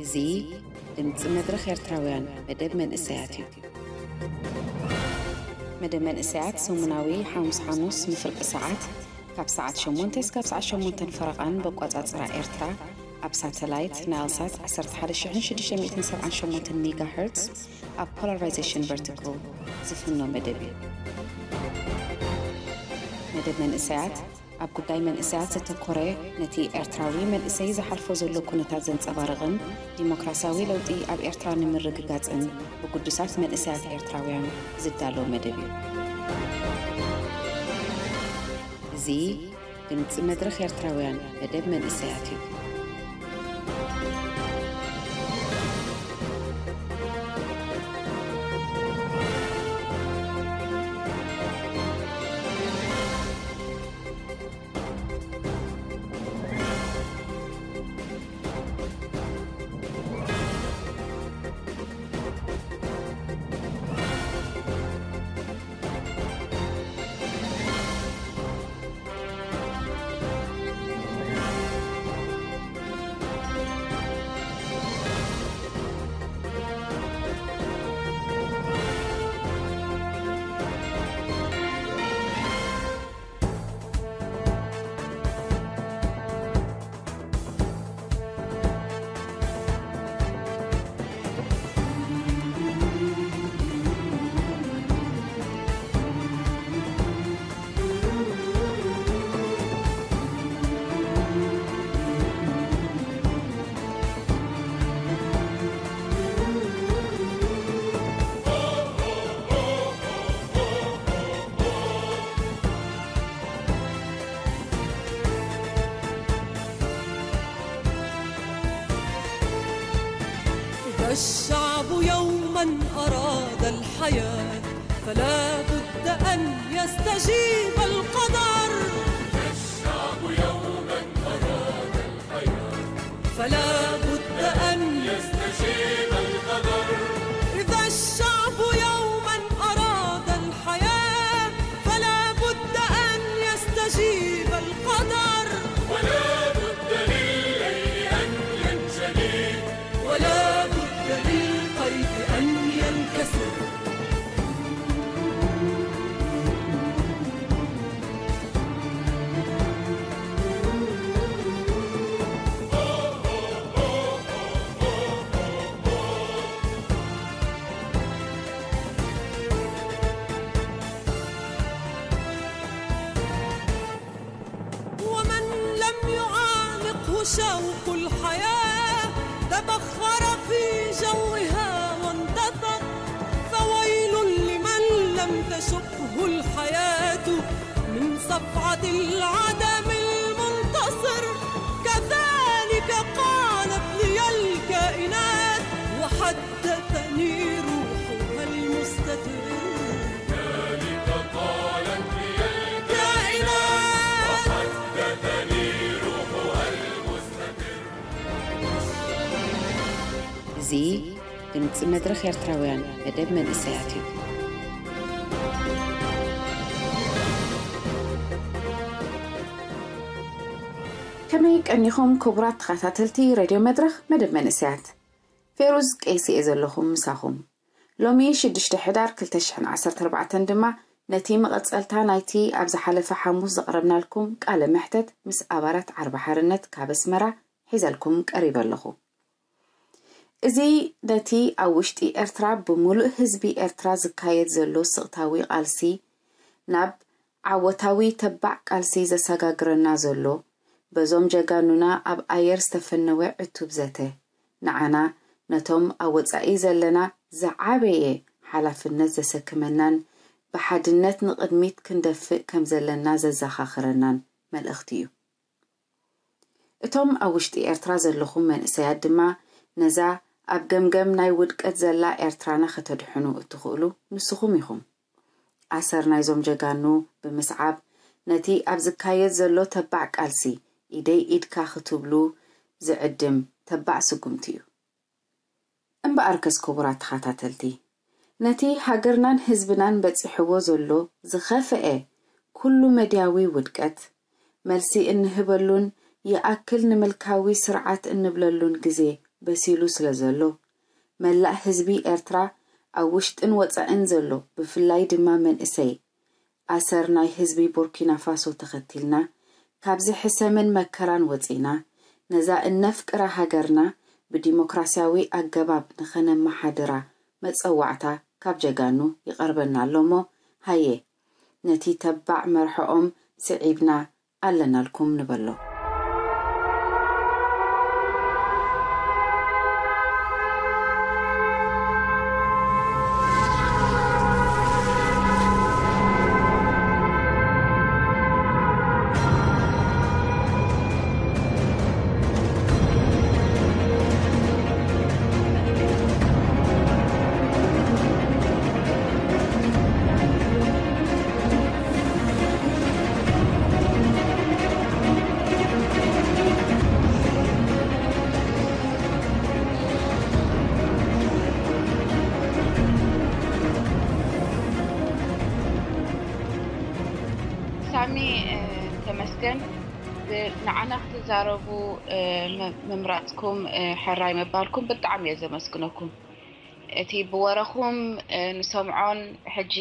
እዚ ድምፂ መድረኽ ኤርትራውያን መደብ መንእሰያት እዩ። መደብ መንእሰያት ሰሙናዊ ሓሙስ ሓሙስ ንፍርቂ ሰዓት ካብ ሰዓት ሸሞንተ እስካብ ሰዓት ሸሞንተን ፈረቓን በቋጻጽራ ኤርትራ ኣብ ሳተላይት ናይልሳት ዓሰርተ ሓደ ሽሕን ሽዱሽተ ሚእትን ሰብዓን ሸሞንተን ሜጋ ሄርትስ ኣብ ፖላራይዜሽን ቨርቲካል ዝፍኖ መደብ እዩ። መደብ መንእሰያት ኣብ ጉዳይ መንእሰያት ዘተኮረ፣ ነቲ ኤርትራዊ መንእሰይ ዝሓልፎ ዘሎ ኩነታት ዘንጸባርቕን ዲሞክራሲያዊ ለውጢ ኣብ ኤርትራ ንምርግጋጽን ብግዱሳት መንእሰያት ኤርትራውያን ዝዳሎ መደብ እዩ። እዚ ድምፂ መድረኽ ኤርትራውያን መደብ መንእሰያት እዩ። إذا الشعب يوما أراد الحياة، فلا بد أن يستجيب القدر. الشعب يوما أراد الحياة، فلا بد أن يستجيب القدر. إذا الشعب يوما أراد الحياة، فلا بد أن يستجيب القدر. ولا بد لليل أن ينجلي، ولا بد للقيد أن ينكسر. ومن لم يعانقه شوق الحياة، تبخر في جوها واندثر. فويل لمن لم تشقه الحياة من صفعة العدم المنتصر. كذلك قالت لي الكائنات، وحدثني روحها المستتر. ذلك قالت لي الكائنات، وحدثني روحها المستتر. እዚ ድምፂ መድረኽ ኤርትራውያን መደብ መንእሰያት እዩ። ከመይ ቀኒኹም ክቡራት ተኸታተልቲ ሬድዮ መድረኽ መደብ መንእሰያት? ፌሩዝ ቀይሲ እየ ዘለኹም ምሳኹም። ሎሚ ሽዱሽተ ሕዳር ክልተ ሽሕን ዓሰርተ ኣርባዕተን ድማ ነቲ መቐጸልታ ናይቲ ኣብ ዝሓለፈ ሓሙስ ዘቕረብናልኩም ቃለ መሕተት ምስ ኣባላት ዓርቢ ሓርነት ካብ ኣስመራ ሒዘልኩም ቀሪበ ኣለኹ። እዚ ነቲ ኣብ ውሽጢ ኤርትራ ብምሉእ ህዝቢ ኤርትራ ዝካየድ ዘሎ ስቕታዊ ቃልሲ ናብ ዓወታዊ ተባዕ ቃልሲ ዘሰጋግረና ዘሎ፣ በዞም ጀጋኑና ኣብ ኣየር ዝተፈነወ ዕቱብ ዘተ፣ ንዓና ነቶም ኣብ ወጻኢ ዘለና ዝዓበየ ሓላፍነት ዘሰክመናን ብሓድነት ንቕድሚት ክንደፍእ ከም ዘለና ዘዘኻኽረናን መልእኽቲ እዩ። እቶም ኣብ ውሽጢ ኤርትራ ዘለኹም መንእሰያት ድማ ነዛ ኣብ ገምገም ናይ ውድቀት ዘላ ኤርትራና ከተድሕኑ እትኽእሉ ንስኹም ኢኹም። ኣሰር ናይዞም ጀጋኑ ብምስዓብ ነቲ ኣብ ዝካየድ ዘሎ ተባዕ ቃልሲ ኢደይ ኢድካ ክትብሉ ዝዕድም ተባዕ ስጉምቲ እዩ። እምበኣርከስ ክቡራት ተኸታተልቲ፣ ነቲ ሃገርናን ህዝብናን በጺሕዎ ዘሎ ዝኸፍአ ኩሉ መድያዊ ውድቀት፣ መልሲ እንህበሉን ይኣክል ንምልካዊ ስርዓት እንብለሉን ግዜ በሲሉ ስለ ዘሎ፣ መላእ ህዝቢ ኤርትራ፣ ኣብ ውሽጥን ወጻእን ዘሎ፣ ብፍላይ ድማ መንእሰይ፣ ኣሰር ናይ ህዝቢ ቡርኪና ፋሶ ተኸቲልና፣ ካብዚ ሕሰምን መከራን ወጺና፣ ነዛ እነፍቅራ ሃገርና ብዲሞክራስያዊ ኣገባብ ንኸነመሓድራ መጸዋዕታ ካብ ጀጋኑ ይቐርበና ኣሎ እሞ፣ ሃየ፣ ነቲ ተባዕ መርሖኦም ስዒብና ኣለናልኩም ንበሎ። ሳሚ፣ እ፣ ተመስገን። ብ-፣ ንዓና ክትዛረቡ፣ እ፣ ም-፣ ምምራጽኩም፣ እ፣ ሕራይ ምባልኩም ብጣዕሚ እየ ዘመስግነኩም። እቲ ብወረኹም፣ እ፣ ንሰምዖን ሕጂ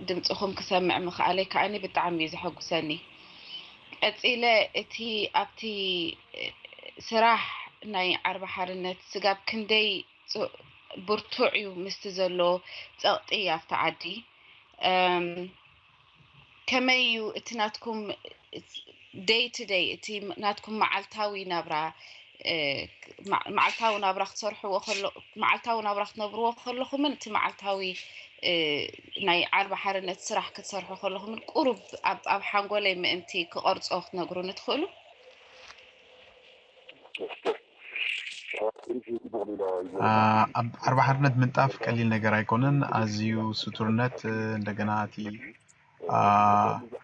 ድምጽኹም ክሰምዕ ምኽኣለይ ከኣኒ ብጣዕሚ እዩ ዘሐጉሰኒ። ቀጺለ እቲ ኣብቲ፣ እ፣ ስራሕ ናይ ዓርቢ ሓርነት ስጋብ ክንደይ ጽ-፣ ብርቱዕ እዩ ምስቲ ዘሎ ጸቕጢ ኣብቲ ዓዲ። እም፣ ከመይ እዩ እቲ ናትኩም day to day፣ እቲ ናትኩም መዓልታዊ ናብራ፣ እ፣ መዓ-፣ መዓልታዊ ናብራ ክትሰርሕዎ ከሎ-፣ መዓልታዊ ናብራ ክትነብርዎ ከለኹምን እቲ መዓልታዊ፣ እ፣ ናይ ዓርቢ ሓርነት ስራሕ ክትሰርሑ ከለኹምን ቁሩብ ኣብ፣ ኣብ ሓንጎለይ ምእንቲ ክቐርጾ ክትነግሩኒ ትኽእሉ? አ፣ ኣብ ዓርቢ ሓርነት ምንጣፍ ቀሊል ነገር ኣይኮነን። ኣዝዩ ስቱርነት፣ እ፣ እንደገና እቲ፣ አ፣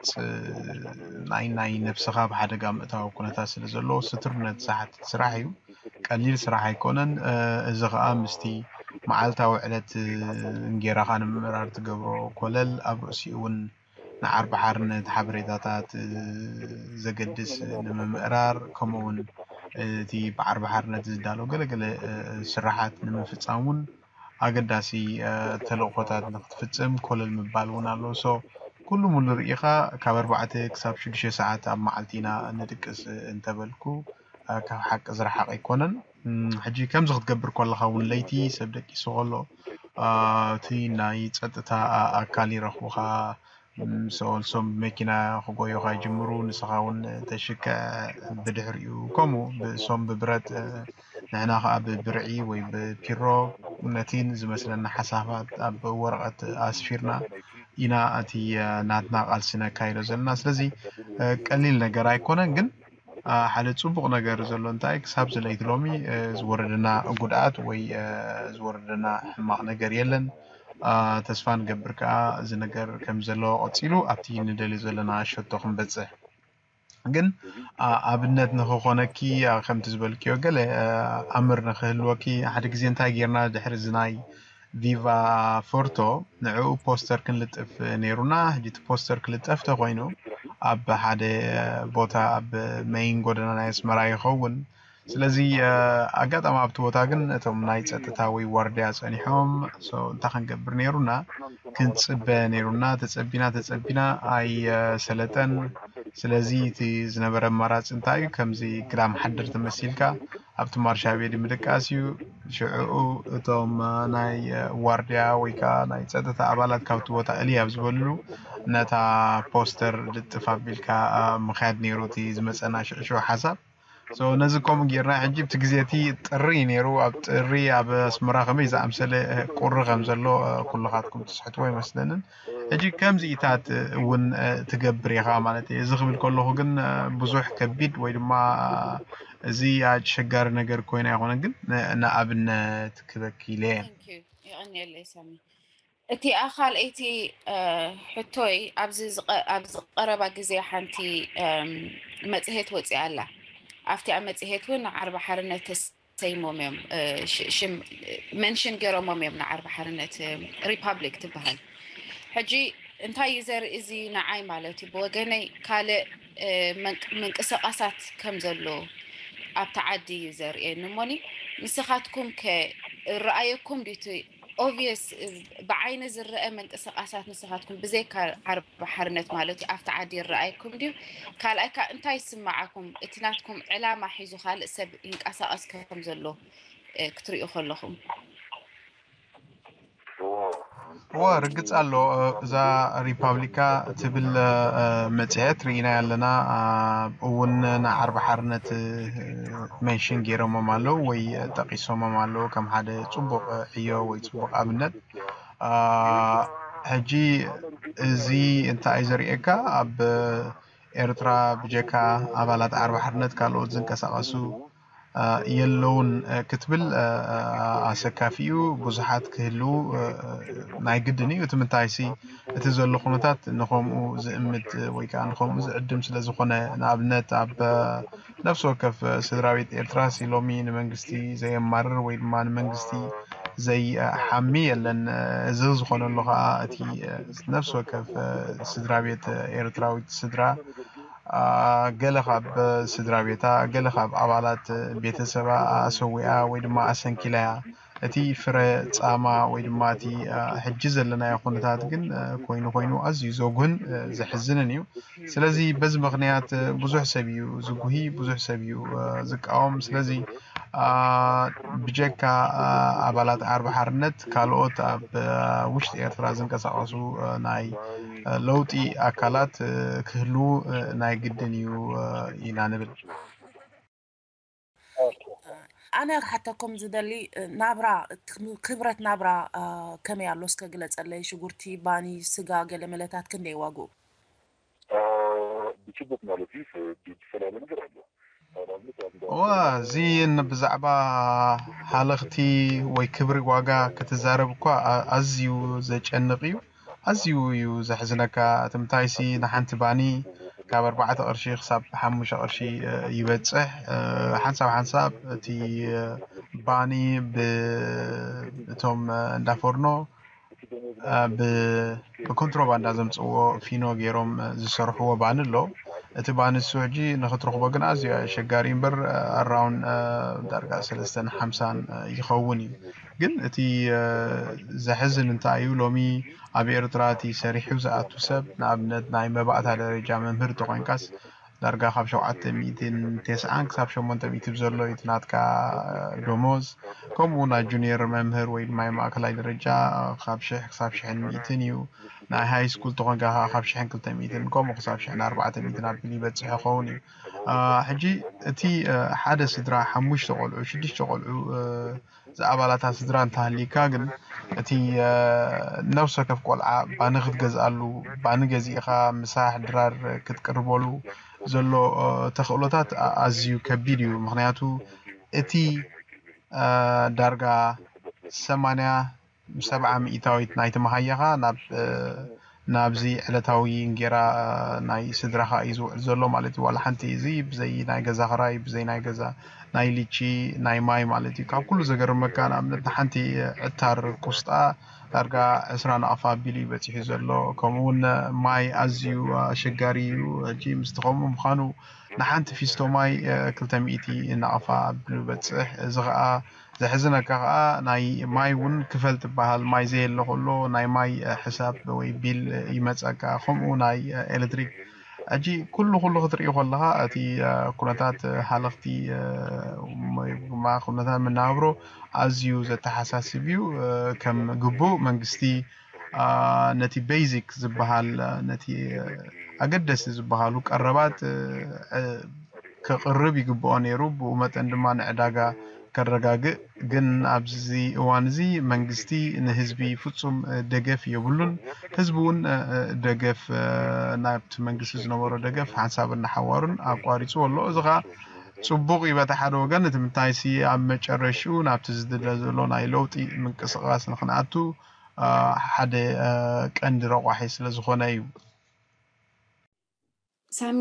ስ-፣ ናይ፣ ናይ ነብስኻ ኣብ ሓደጋ ምእታው ኩነታት ስለ ዘለዎ ስቱርነት ዝሓትት ስራሕ እዩ። ቀሊል ስራሕ ኣይኮነን። እ፣ እዚ ኸኣ ምስቲ መዓልታዊ ዕለት፣ እ፣ እንጌራኻ ንምምእራር ትገብሮ ኮለል ኣብ ርእሲኡ እውን ንዓርቢ ሓርነት ሓበሬታታት፣ እ፣ ዘገድስ ንምምእራር፣ ከምኡ እውን እቲ ብዓርቢ ሓርነት ዝዳሎ ገለገለ፣ እ፣ ስራሓት ንምፍጻም እውን ኣገዳሲ፣ እ፣ ተልእኾታት ንክትፍጽም ኮለል ምባል እውን ኣሎ። ሶ፣ ኩሉ ሙሉ ርኢኻ ካብ ኣርባዕተ ክሳብ ሽዱሽተ ሰዓት ኣብ መዓልቲ ኢና ንድቅስ እንተበልኩ፣ እ፣ ካብ ሓቂ ዝረሓቐ ኣይኮነን። እም፣ ሕጂ ከምዚ ክትገብር ከለኻ እውን ለይቲ ሰብ ደቂሱ ከሎ፣ እ፣ እቲ ናይ ጸጥታ ኣ-፣ ኣካል ይረኽቡኻ። እም፣ ሶ-፣ ንሶም ብመኪና ክጎዩኻ ይጅምሩ፣ ንስኻ እውን ተሽክዕ። ብድሕሪኡ ከምኡ ብ-፣ ሶም ብብረት፣ እ፣ ንሕና ኸኣ ብብርዒ ወይ ብፒሮ ነቲ ዝመስለና ሓሳባት ኣብ ወረቐት ኣስፊርና ኢና እቲ፣ እ፣ ናትና ቃልሲ ነካይዶ ዘለና። ስለዚ፣ እ፣ ቀሊል ነገር ኣይኮነን፣ ግን፣ እ፣ ሓደ ጽቡቕ ነገር ዘሎ እንታይ፣ ክሳብ ዝለይቲ ሎሚ፣ እ፣ ዝወረደና ጉድኣት ወይ፣ እ፣ ዝወረደና ሕማቕ ነገር የለን። እ፣ ተስፋ ንገብር ከኣ እዚ ነገር ከም ዘሎ ቀጺሉ ኣብቲ ንደልዮ ዘለና ሸቶ ክንበጽሕ። ግን፣ እ፣ ኣብነት ንኽኾነኪ፣ እ፣ ከምቲ ዝበልክዮ ገለ፣ እ፣ ኣምር ንኽህልወኪ፣ ሓደ ግዜ እንታይ ጌርና ድሕሪ እዚ ናይ ቪቫ ፎርቶ ንዕኡ ፖስተር ክንልጥፍ ነይሩና። ሕጂ እቲ ፖስተር ክልጠፍ ተኾይኑ ኣብ ሓደ ቦታ ኣብ መይን ጎደና ናይ ኣስመራ ይኸውን። ስለዚ፣ እ፣ ኣጋጣሚ ኣብቲ ቦታ ግን እቶም ናይ ጸጥታ ወይ ዋርድያ ጸኒሖም፣ ሶ እንታይ ክንገብር ነይሩና? ክንጽበ ነይሩና። ተጸቢና ተጸቢና ኣይሰለጠን። ስለዚ እቲ ዝነበረ ኣማራጺ እንታይ እዩ? ከምዚ ግዳም ሓደር ተመሲልካ ኣብቲ ማርሻ ቤዲ ምድቃስ እዩ። ሽዕኡ እቶም፣ እ፣ ናይ፣ እ፣ ዋርድያ ወይ ከኣ ናይ ጸጥታ ኣባላት ካብቲ ቦታ እልይ ኣብ ዝበልሉ ነታ ፖስተር ልጥፍ ኣቢልካ፣ እ፣ ምኽያድ ነይሩ እቲ ዝመጸና ሽዑ ሽዑ ሓሳብ። ሶ ነዚ ከምኡ ጌርና ሕጂ ኣብቲ ግዜ እቲ ጥሪ እዩ ነይሩ። ኣብ ጥሪ ኣብ ኣስመራ ከመይ ዝኣምሰለ፣ እ፣ ቁሪ ከም ዘሎ፣ እ፣ ኩልኻትኩም ትስሕትዎ ኣይመስለንን። ሕጂ ከምዚኢታት እውን፣ እ፣ ትገብር ኢኻ ማለት እዩ። እዚ ክብል ከለኹ ግን፣ እ፣ ብዙሕ ከቢድ ወይ ድማ እዚ ኣሸጋሪ ነገር ኮይና ኣይኮነን፣ ግን ን-፣ ንኣብነት ክበኪ ኢለ እየ። Thank you። የቐንየለይ ሳሚ። እቲ ካልኣይቲ፣ እ፣ ሕቶይ ኣብዚ ዝቐ-፣ ኣብዚ ቀረባ ግዜ ሓንቲ፣ እም፣ መጽሔት ወጺኣ ኣላ። ኣብቲኣ መጽሔት እውን ዓርቢ ሓርነት ተሰይሞም እዮም፣ እ፣ ሽ-፣ ሽም፣ መንሽን ገይሮሞም እዮም ንዓርቢ ሓርነት፣ እ፣ ሪፓብሊክ ትበሃል። ሕጂ እንታይ እዩ ዘርኢ እዚ ንዓይ ማለት እዩ? ብወገነይ ካልእ፣ እ፣ መንቅ-፣ ምንቅስቓሳት ከም ዘሎ ኣብቲ ዓዲ እዩ ዘርእየኒ እሞኒ ንስኻትኩም ከ እረኣየኩም ድዩ? እቲ ኦብቪየስ ብዓይኒ ዝረአ ምንቅስቓሳት ንስኻትኩም ብዘይካ ዓርቢ ሓርነት ማለት እዩ ኣብቲ ዓዲ ይረኣየኩም ድዩ? ካልኣይ ከ እንታይ ይስምዓኩም? እቲ ናትኩም ዕላማ ሒዙ ካልእ ሰብ ይንቀሳቐስ ከም ዘሎ ክትርእዩ ከለኹም? እወ ርግፅ ኣሎ። እዛ ሪፓብሊካ ትብል መፅሄት ርኢናያ ኣለና። እውን ንዓርቢ ሓርነት ሜንሽን ገይሮሞም ኣለዉ ወይ ጠቂሶሞም ኣለዉ ከም ሓደ ፅቡቅ ዕዮ ወይ ፅቡቅ ኣብነት። ሕጂ እዚ እንታይ እዩ ዘርእየካ? ኣብ ኤርትራ ብጀካ ኣባላት ዓርቢ ሓርነት ካልኦት ዝንቀሳቀሱ የለውን ክትብል ኣሰካፊ እዩ። ብዙሓት ክህልዉ ናይ ግድን እዩ። እቲ ምንታይሲ እቲ ዘሎ ኩነታት ንኸምኡ ዝእምት ወይ ከዓ ንኸምኡ ዝዕድም ስለ ዝኾነ፣ ንኣብነት ኣብ ነፍሲ ወከፍ ስድራ ቤት ኤርትራሲ ሎሚ ንመንግስቲ ዘየማርር ወይ ድማ ንመንግስቲ ዘይሓሚ የለን። እዚ ዝኾነሉ ከዓ እቲ ነፍሲ ወከፍ ስድራ ቤት ኤርትራዊት ስድራ ገለ ካብ ስድራ ቤታ፣ ገለ ካብ ኣባላት ቤተሰባ ኣሰዊኣ ወይ ድማ ኣሰንኪላያ። እቲ ፍረ ጻማ ወይ ድማ እቲ ሕጂ ዘለናዮ ኩነታት ግን ኮይኑ ኮይኑ ኣዝዩ ዘጉህን ዘሕዝንን እዩ። ስለዚ በዚ ምኽንያት ብዙሕ ሰብ እዩ ዝጉሂ፣ ብዙሕ ሰብ እዩ ዝቃወም። ስለዚ ብጀካ ኣባላት ዓርቢ ሓርነት ካልኦት ኣብ ውሽጢ ኤርትራ ዝንቀሳቐሱ ናይ ለውጢ ኣካላት ክህልዉ ናይ ግድን እዩ ኢና ንብል። ኣነ ክሓተኩም ዝደሊ ናብራ፣ ክብረት ናብራ ከመይ ኣሎ እስከ ግለፀለይ። ሽጉርቲ፣ ባኒ፣ ስጋ፣ ገለ መለታት ክንደይ ዋግኡ? ብጭቡጥ ማለት እዩ ብፈላለ ነገር ኣሎ። እዋ እዚ ብዛዕባ ሃለኽቲ ወይ ክብሪ ዋጋ ክትዛረብ እኳ ኣዝዩ ዘጨንቕ እዩ። ኣዝዩ እዩ ዘሕዝነካ። እቲ ምንታይሲ ንሓንቲ ባኒ ካብ ኣርባዕተ ቅርሺ ክሳብ ሓሙሽተ ቅርሺ ይበፅሕ። ሓንሳብ ሓንሳብ እቲ ባኒ ብእቶም እንዳፎርኖ ብኮንትሮባንዳ ዘምፅዎ ፊኖ ገይሮም ዝሰርሕዎ ባኒ ኣሎ። እቲ ባኒ እሱ ሕጂ ንክትረኽቦ ግን ኣዝዩ ኣሸጋሪ እምበር ኣራውን ዳርጋ ሰለስተን ሓምሳን ይኸውን እዩ። ግን እቲ ዘሕዝን እንታይ እዩ፣ ሎሚ ኣብ ኤርትራ እቲ ሰሪሑ ዝኣቱ ሰብ ንኣብነት ናይ መባእታ ደረጃ መምህር ተኾይንካስ ዳርጋ ካብ ሸውዓተ ሚእትን ተስዓን ክሳብ ሸሞንተ ሚእቲ ብዘሎ እዩ እቲ ናትካ ደሞዝ። ከምኡ ናይ ጁኒየር መምህር ወይ ድማ ማእከላይ ደረጃ ካብ ሽሕ ክሳብ ሽሕን ሚእትን እዩ። ናይ ሃይ ስኩል ተኾንካ ከዓ ካብ ሽሕን ክልተ ሚእትን ከምኡ ክሳብ ሽሕን ኣርባዕተ ሚእትን ኣቢሉ ይበፅሕ ይኸውን እዩ። ሕጂ እቲ ሓደ ስድራ ሓሙሽተ ቆልዑ ሽዱሽተ ቆልዑ ዝኣባላታ ስድራ እንተሃልይካ ግን እቲ ነብሰ ከፍ ቆልዓ ባኒ ክትገዝኣሉ፣ ባኒ ገዚእኻ ምሳሕ ድራር ክትቅርበሉ ዘሎ ተኽእሎታት ኣዝዩ ከቢድ እዩ። ምክንያቱ እቲ ዳርጋ ሰማንያ ሰብዓ ሚእታዊት ናይቲ መሃያኻ ናብ ናብዚ ዕለታዊ እንጌራ ናይ ስድራኻ እዩ ዝውዕል ዘሎ ማለት እዩ። ዋላ ሓንቲ እዚ ብዘይ ናይ ገዛ ክራይ፣ ብዘይ ናይ ገዛ ናይ ልቺ፣ ናይ ማይ ማለት እዩ። ካብ ኩሉ ዘገርመካ ንኣብነት ንሓንቲ ዕታር ቁስጣ ዳርጋ ዕስራ ናቕፋ ኣቢሉ እዩ በፂሑ ዘሎ። ከምኡ እውን ማይ ኣዝዩ ኣሸጋሪ እዩ። ሕጂ ምስቲ ከምኡ ምዃኑ ንሓንቲ ፊስቶ ማይ ክልተ ሚእቲ ናቕፋ ኣቢሉ በፅሕ። እዚ ከዓ ዘሕዝነካ ከዓ ናይ ማይ እውን ክፈል ትበሃል። ማይ ዘየለ ከሎ ናይ ማይ ሕሳብ ወይ ቢል ይመፀካ። ከምኡ ናይ ኤሌክትሪክ ሕጂ ኩሉ ኩሉ ክትርኢ ከለካ እቲ ኩነታት ሃለክቲ ድማ ኩነታት መናብሮ ኣዝዩ ዘተሓሳስብ እዩ። ከም ግቡእ መንግስቲ ነቲ ቤዚክ ዝበሃል ነቲ ኣገደስቲ ዝበሃሉ ቀረባት ከቕርብ ይግብኦ ነይሩ። ብኡ መጠን ድማ ንዕዳጋ ከረጋግእ ግን ኣብዚ እዋን እዚ መንግስቲ ንህዝቢ ፍጹም ደገፍ የብሉን። ህዝቢ እውን ደገፍ ናብቲ መንግስቲ ዝነበሮ ደገፍ ሓንሳብ እናሓዋሩን ኣቋሪፁ ኣሎ። እዚ ከዓ ፅቡቕ እዩ በቲ ሓደ ወገን። እቲ ምንታይሲ ኣብ መጨረሽኡ ናብቲ ዝድለ ዘሎ ናይ ለውጢ ምንቅስቃስ ንክንኣቱ ሓደ ቀንዲ ረቋሒ ስለ ዝኾነ እዩ። ሳሚ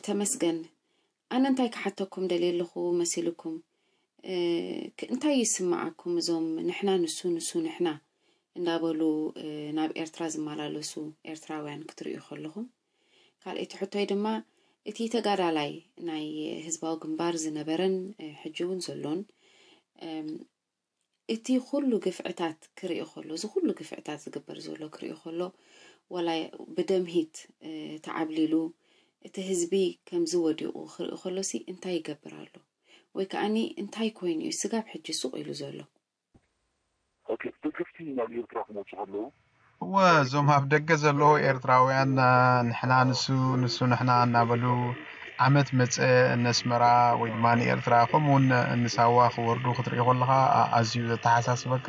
ተመስገን፣ ኣነ እንታይ ክሓተኩም ደልየ ኣለኹ መሲልኩም? እንታይ ይስምዓኩም እዞም ንሕና ንሱ ንሱ ንሕና እንዳበሉ ናብ ኤርትራ ዝመላለሱ ኤርትራውያን ክትርእዩ ከለኹም? ካልኣይቲ ሕቶይ ድማ እቲ ተጋዳላይ ናይ ህዝባዊ ግንባር ዝነበረን ሕጂ እውን ዘሎን እቲ ኩሉ ግፍዕታት ክርኢ ከሎ፣ እዚ ኩሉ ግፍዕታት ዝግበር ዘሎ ክርኢ ከሎ፣ ዋላ ብደምሂት ተዓብሊሉ እቲ ህዝቢ ከምዚ ወዲቑ ክርኢ ከሎሲ እንታይ ይገብር ኣሎ? ወይ ከዓኒ እንታይ ኮይኑ እዩ ስጋብ ሕጂ ሱቕ ኢሉ ዘሎ? ደገፍቲ ናብ ኤርትራ ክመፁ ከለዉ እወ እዞም ኣብ ደገ ዘለዉ ኤርትራውያን ንሕና ንሱ ንሱ ንሕና እናበሉ ዓመት መፀ ነስመራ ወይ ድማ ንኤርትራ ከምኡውን ንሳዋ ክወርዱ ክትርኢ ከለኻ ኣዝዩ ዘተሓሳስበካ።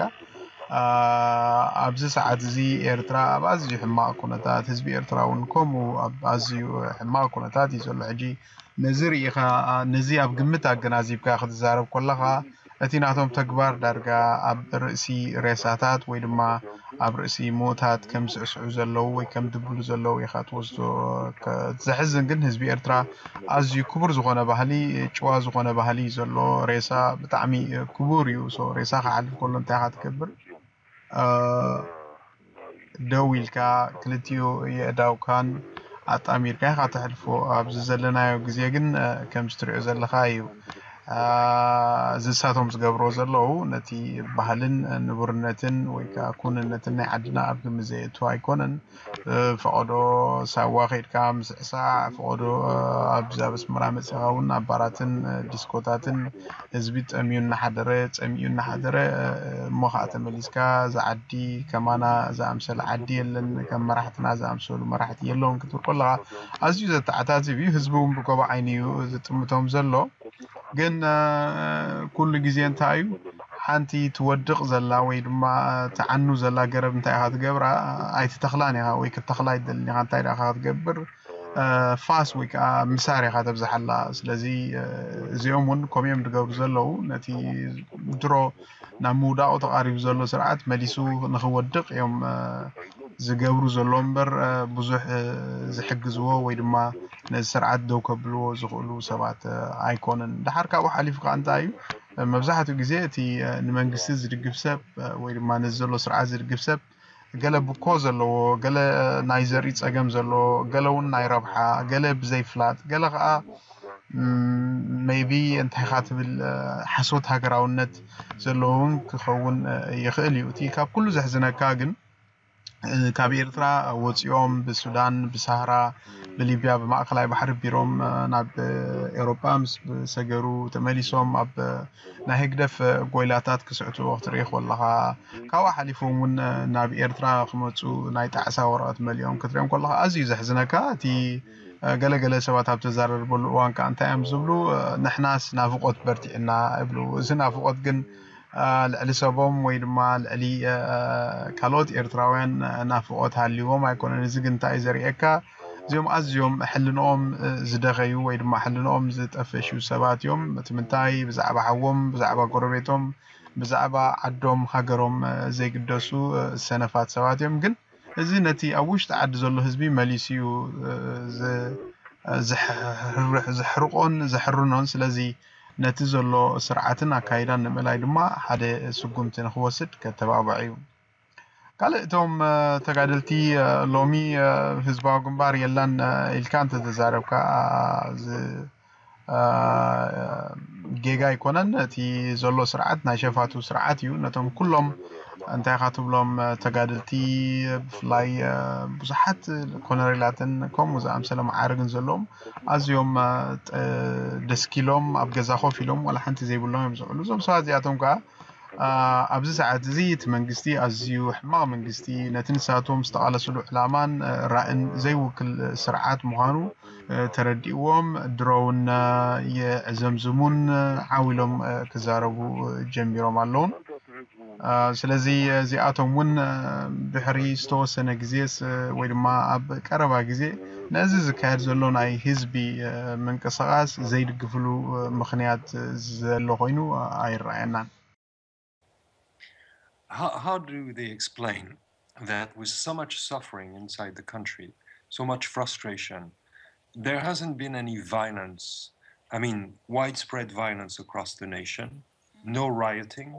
ኣብዚ ሰዓት እዚ ኤርትራ ኣብ ኣዝዩ ሕማቕ ኩነታት፣ ህዝቢ ኤርትራ እውን ከምኡ ኣብ ኣዝዩ ሕማቕ ኩነታት እዩ ዘሎ ሕጂ። ነዚ ርኢኻ ነዚ ኣብ ግምት ኣገናዚብካ ክትዛረብ ከለኻ እቲ ናቶም ተግባር ዳርጋ ኣብ ርእሲ ሬሳታት ወይ ድማ ኣብ ርእሲ ሞታት ከም ዝስዕስዑ ዘለዉ ወይ ከም ድብሉ ዘለዉ ኢኻ ትወስዶ። ዘሕዝን ግን ህዝቢ ኤርትራ ኣዝዩ ክቡር ዝኾነ ባህሊ፣ ጭዋ ዝኾነ ባህሊ እዩ ዘሎ። ሬሳ ብጣዕሚ ክቡር እዩ። ሬሳ ክሓልፍ ከሎ እንታይ ኢኻ ትገብር? ደው ኢልካ ክልቲኡ የእዳውካን ኣጣሚርካ ኢኻ ተሕልፎ። ኣብዚ ዘለናዮ ግዜ ግን ከምዚ ትሪኦ ዘለኻ እዩ። እዚ ንሳቶም ዝገብርዎ ዘለዉ ነቲ ባህልን ንቡርነትን ወይ ከዓ ኩንነትን ናይ ዓድና ኣብ ግምት ዘየእቱ ኣይኮነን። ፈቐዶ ሳዋ ከይድካ ምስዕሳዕ፣ ፈቐዶ ኣብዚ ኣብ ኣስመራ መፂኻ እውን ኣብ ባራትን ዲስኮታትን ህዝቢ ጠምዩ እናሓደረ፣ ፀሚኡ እናሓደረ እሞ ከዓ ተመሊስካ እዛ ዓዲ ከማና ዝኣምሰለ ዓዲ የለን፣ ከም መራሕትና ዝኣምሰሉ መራሕቲ የለውን ክትብል ከለኻ ኣዝዩ ዘተዓታትብ እዩ። ህዝቢ እውን ብጎቦ ዓይኒ እዩ ዝጥምቶም ዘሎ። ግን ኩሉ ግዜ እንታይ እዩ ሓንቲ ትወድቕ ዘላ ወይ ድማ ትዓኑ ዘላ ገረብ እንታይ ኢኻ ትገብራ? ኣይትተኽላን ኢኻ ወይ ክትተኽላ ኣይትደልን ኢኻ። እንታይ ደኣ ክትገብር ፋስ ወይ ከዓ ምሳር ኢኻ ተብዝሓላ። ስለዚ እዚኦም እውን ከምኡ እዮም ዝገብሩ ዘለዉ። ነቲ ድሮ ናብ ምውዳቑ ተቓሪቡ ዘሎ ስርዓት መሊሱ ንኽወድቕ እዮም ዝገብሩ ዘለዉ እምበር ብዙሕ ዝሕግዝዎ ወይ ድማ ነዚ ስርዓት ደው ከብልዎ ዝኽእሉ ሰባት ኣይኮኑን። ደሓር ካብኡ ሓሊፉ ከዓ እንታይ እዩ መብዛሕትኡ ግዜ እቲ ንመንግስቲ ዝድግፍ ሰብ ወይ ድማ ነዚ ዘሎ ስርዓት ዝድግፍ ሰብ ገለ ብኮ ዘለዎ፣ ገለ ናይ ዘርኢ ጸገም ዘለዎ፣ ገለ እውን ናይ ረብሓ፣ ገለ ብዘይፍላጥ፣ ገለ ከዓ maybe እንታይ ኢኻ ትብል ሓሶት ሃገራውነት ዘለዎ እውን ክኸውን ይኽእል እዩ። እቲ ካብ ኩሉ ዘሕዝነካ ግን ካብ ኤርትራ ወፂኦም ብሱዳን፣ ብሳህራ፣ ብሊብያ፣ ብማእኸላይ ባሕሪ ቢሮም ናብ ኤውሮጳ ምስ ሰገሩ ተመሊሶም ኣብ ናይ ህግደፍ ጎይላታት ክስዕቱ ክትርኢ ከለኻ ካብኡ ሓሊፎም እውን ናብ ኤርትራ ክመፁ ናይ ጣዕሳ ወረቐት መሊኦም ክትሪኦም ከለኻ ኣዝዩ ዘሕዝነካ። እቲ ገለገለ ሰባት ኣብ ተዛረርበሉ እዋን ከዓ እንታይ እዮም ዝብሉ? ንሕናስ ናፍቆት በርቲዕና ይብሉ። እዚ ናፍቆት ግን ልዕሊ ሰቦም ወይ ድማ ልዕሊ ካልኦት ኤርትራውያን ናፍቆት ሃልይዎም ኣይኮነን። እዚ ግን እንታይ እዩ ዘርእየካ? እዚኦም ኣዝዮም ሕልንኦም ዝደኸዩ ወይ ድማ ሕልንኦም ዝጠፈሹ ሰባት እዮም። እቲ ምንታይ ብዛዕባ ሓዎም፣ ብዛዕባ ጎረቤቶም፣ ብዛዕባ ዓዶም ሃገሮም ዘይግደሱ ሰነፋት ሰባት እዮም። ግን እዚ ነቲ ኣብ ውሽጢ ዓዲ ዘሎ ህዝቢ መሊሱ እዩ ዘሕርቆን ዘሕርኖን። ስለዚ ነቲ ዘሎ ስርዓትን ኣካይዳን ንምእላይ ድማ ሓደ ስጉምቲ ንክወስድ ከተባብዖ እዩ። ካልእ እቶም ተጋደልቲ ሎሚ ህዝባዊ ግንባር የላን ኢልካ እንተተዛረብካ ጌጋ ኣይኮነን። እቲ ዘሎ ስርዓት ናይ ሸፋቱ ስርዓት እዩ። ነቶም ኩሎም እንታይ ኢኻ ትብሎም ተጋደልቲ ብፍላይ ብዙሓት ኮነሬላትን ከምኡ ዝኣምሰለ መዓርግን ዘለዎም ኣዝዮም ደስኪሎም ኣብ ገዛ ኮፍ ኢሎም ዋላ ሓንቲ ዘይብሎም እዮም ዝውዕሉ። እዞም ሰባት እዚኣቶም ከዓ ኣብዚ ሰዓት እዚ እቲ መንግስቲ ኣዝዩ ሕማቕ መንግስቲ ነቲ ንሳቶም ዝተቓለስሉ ዕላማን ራእን ዘይውክል ስርዓት ምዃኑ ተረዲእዎም ድሮውን የዕዘምዝሙን ዓው ኢሎም ክዛረቡ ጀሚሮም ኣለዉ። ስለዚ እዚኣቶም እውን ድሕሪ ዝተወሰነ ግዜ ወይ ድማ ኣብ ቀረባ ግዜ ነዚ ዝካየድ ዘሎ ናይ ህዝቢ ምንቅስቃስ ዘይድግፍሉ ምኽንያት ዘሎ ኮይኑ ኣይረኣየናን። How, how do they explain that with so much suffering inside the country, so much frustration, there hasn't been any violence, I mean, widespread violence across the nation, no rioting,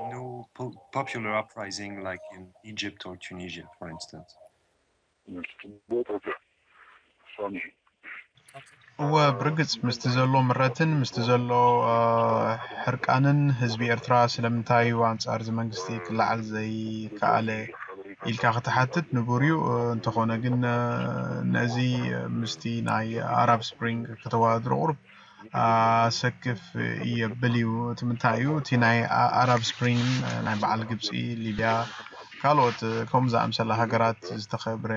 no po- popular uprising like in Egypt or Tunisia, for instance? Both of them. Funny. እወ፣ ብርግጽ ምስቲ ዘሎ ምረትን ምስቲ ዘሎ ሕርቃንን ህዝቢ ኤርትራ ስለምንታይ እዩ ኣንጻር እዚ መንግስቲ ክለዓል ዘይከኣለ ኢልካ ክትሓትት ንቡር እዩ። እንተኾነ ግን ነዚ ምስቲ ናይ ኣራብ ስፕሪንግ ከተወዳድሮ ቁሩብ ኣሰክፍ የብል እዩ። እቲ ምንታይ እዩ? እቲ ናይ ኣራብ ስፕሪንግ ናይ በዓል ግብጺ፣ ሊብያ፣ ካልኦት ከምኡ ዝኣምሰላ ሃገራት ዝተኸብረ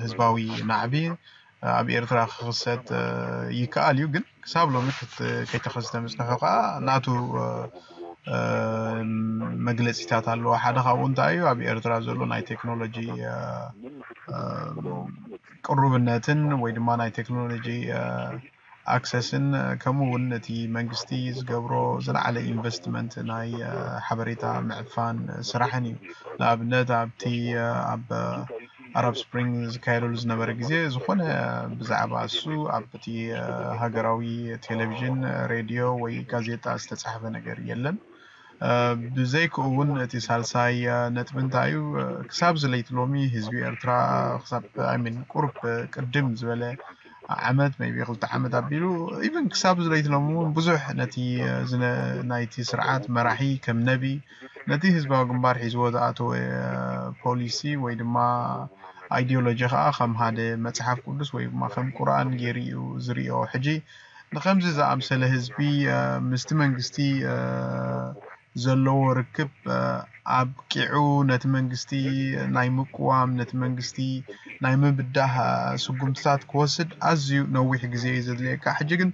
ህዝባዊ ናዕቢ ኣብ ኤርትራ ክኽሰት ይከኣል እዩ። ግን ክሳብ ሎሚ ከይተኸስተ ምጽንሑ ከኣ ናቱ መግለጺታት ኣለዎ። ሓደ ካብኡ እንታይ እዩ? ኣብ ኤርትራ ዘሎ ናይ ቴክኖሎጂ ቅሩብነትን ወይ ድማ ናይ ቴክኖሎጂ ኣክሰስን ከምኡ እውን እቲ መንግስቲ ዝገብሮ ዝለዓለ ኢንቨስትመንት ናይ ሓበሬታ ምዕፋን ስራሕን እዩ። ንኣብነት ኣብቲ ኣብ ኣራብ ስፕሪንግ ዝካየደሉ ዝነበረ ግዜ ዝኾነ ብዛዕባ እሱ ኣብቲ ሃገራዊ ቴሌቪዥን፣ ሬድዮ ወይ ጋዜጣ ዝተጻሕፈ ነገር የለን። ብዘይክኡ እውን እቲ ሳልሳይ ነጥቢ እንታይ እዩ? ክሳብ ዝለይቲ ሎሚ ህዝቢ ኤርትራ ክሳብ ሚን ቁሩብ ቅድም ዝበለ ዓመት maybe ክልተ ዓመት ኣቢሉ ኢቨን ክሳብ ዝለይቲ ሎሚ እውን ብዙሕ ነቲ ናይቲ ስርዓት መራሒ ከም ነቢ ነቲ ህዝባዊ ግንባር ሒዝዎ ዝኣተወ ፖሊሲ ወይ ድማ ኣይዲዮሎጂ ከዓ ከም ሓደ መፅሓፍ ቅዱስ ወይ ድማ ከም ቁርኣን ገይሩ እዩ ዝሪኦ። ሕጂ ንከምዚ ዝኣምሰለ ህዝቢ ምስቲ መንግስቲ ዘለዎ ርክብ ኣብቂዑ ነቲ መንግስቲ ናይ ምቅዋም ነቲ መንግስቲ ናይ ምብዳህ ስጉምትታት ክወስድ ኣዝዩ ነዊሕ ግዜ እዩ ዘድልየካ። ሕጂ ግን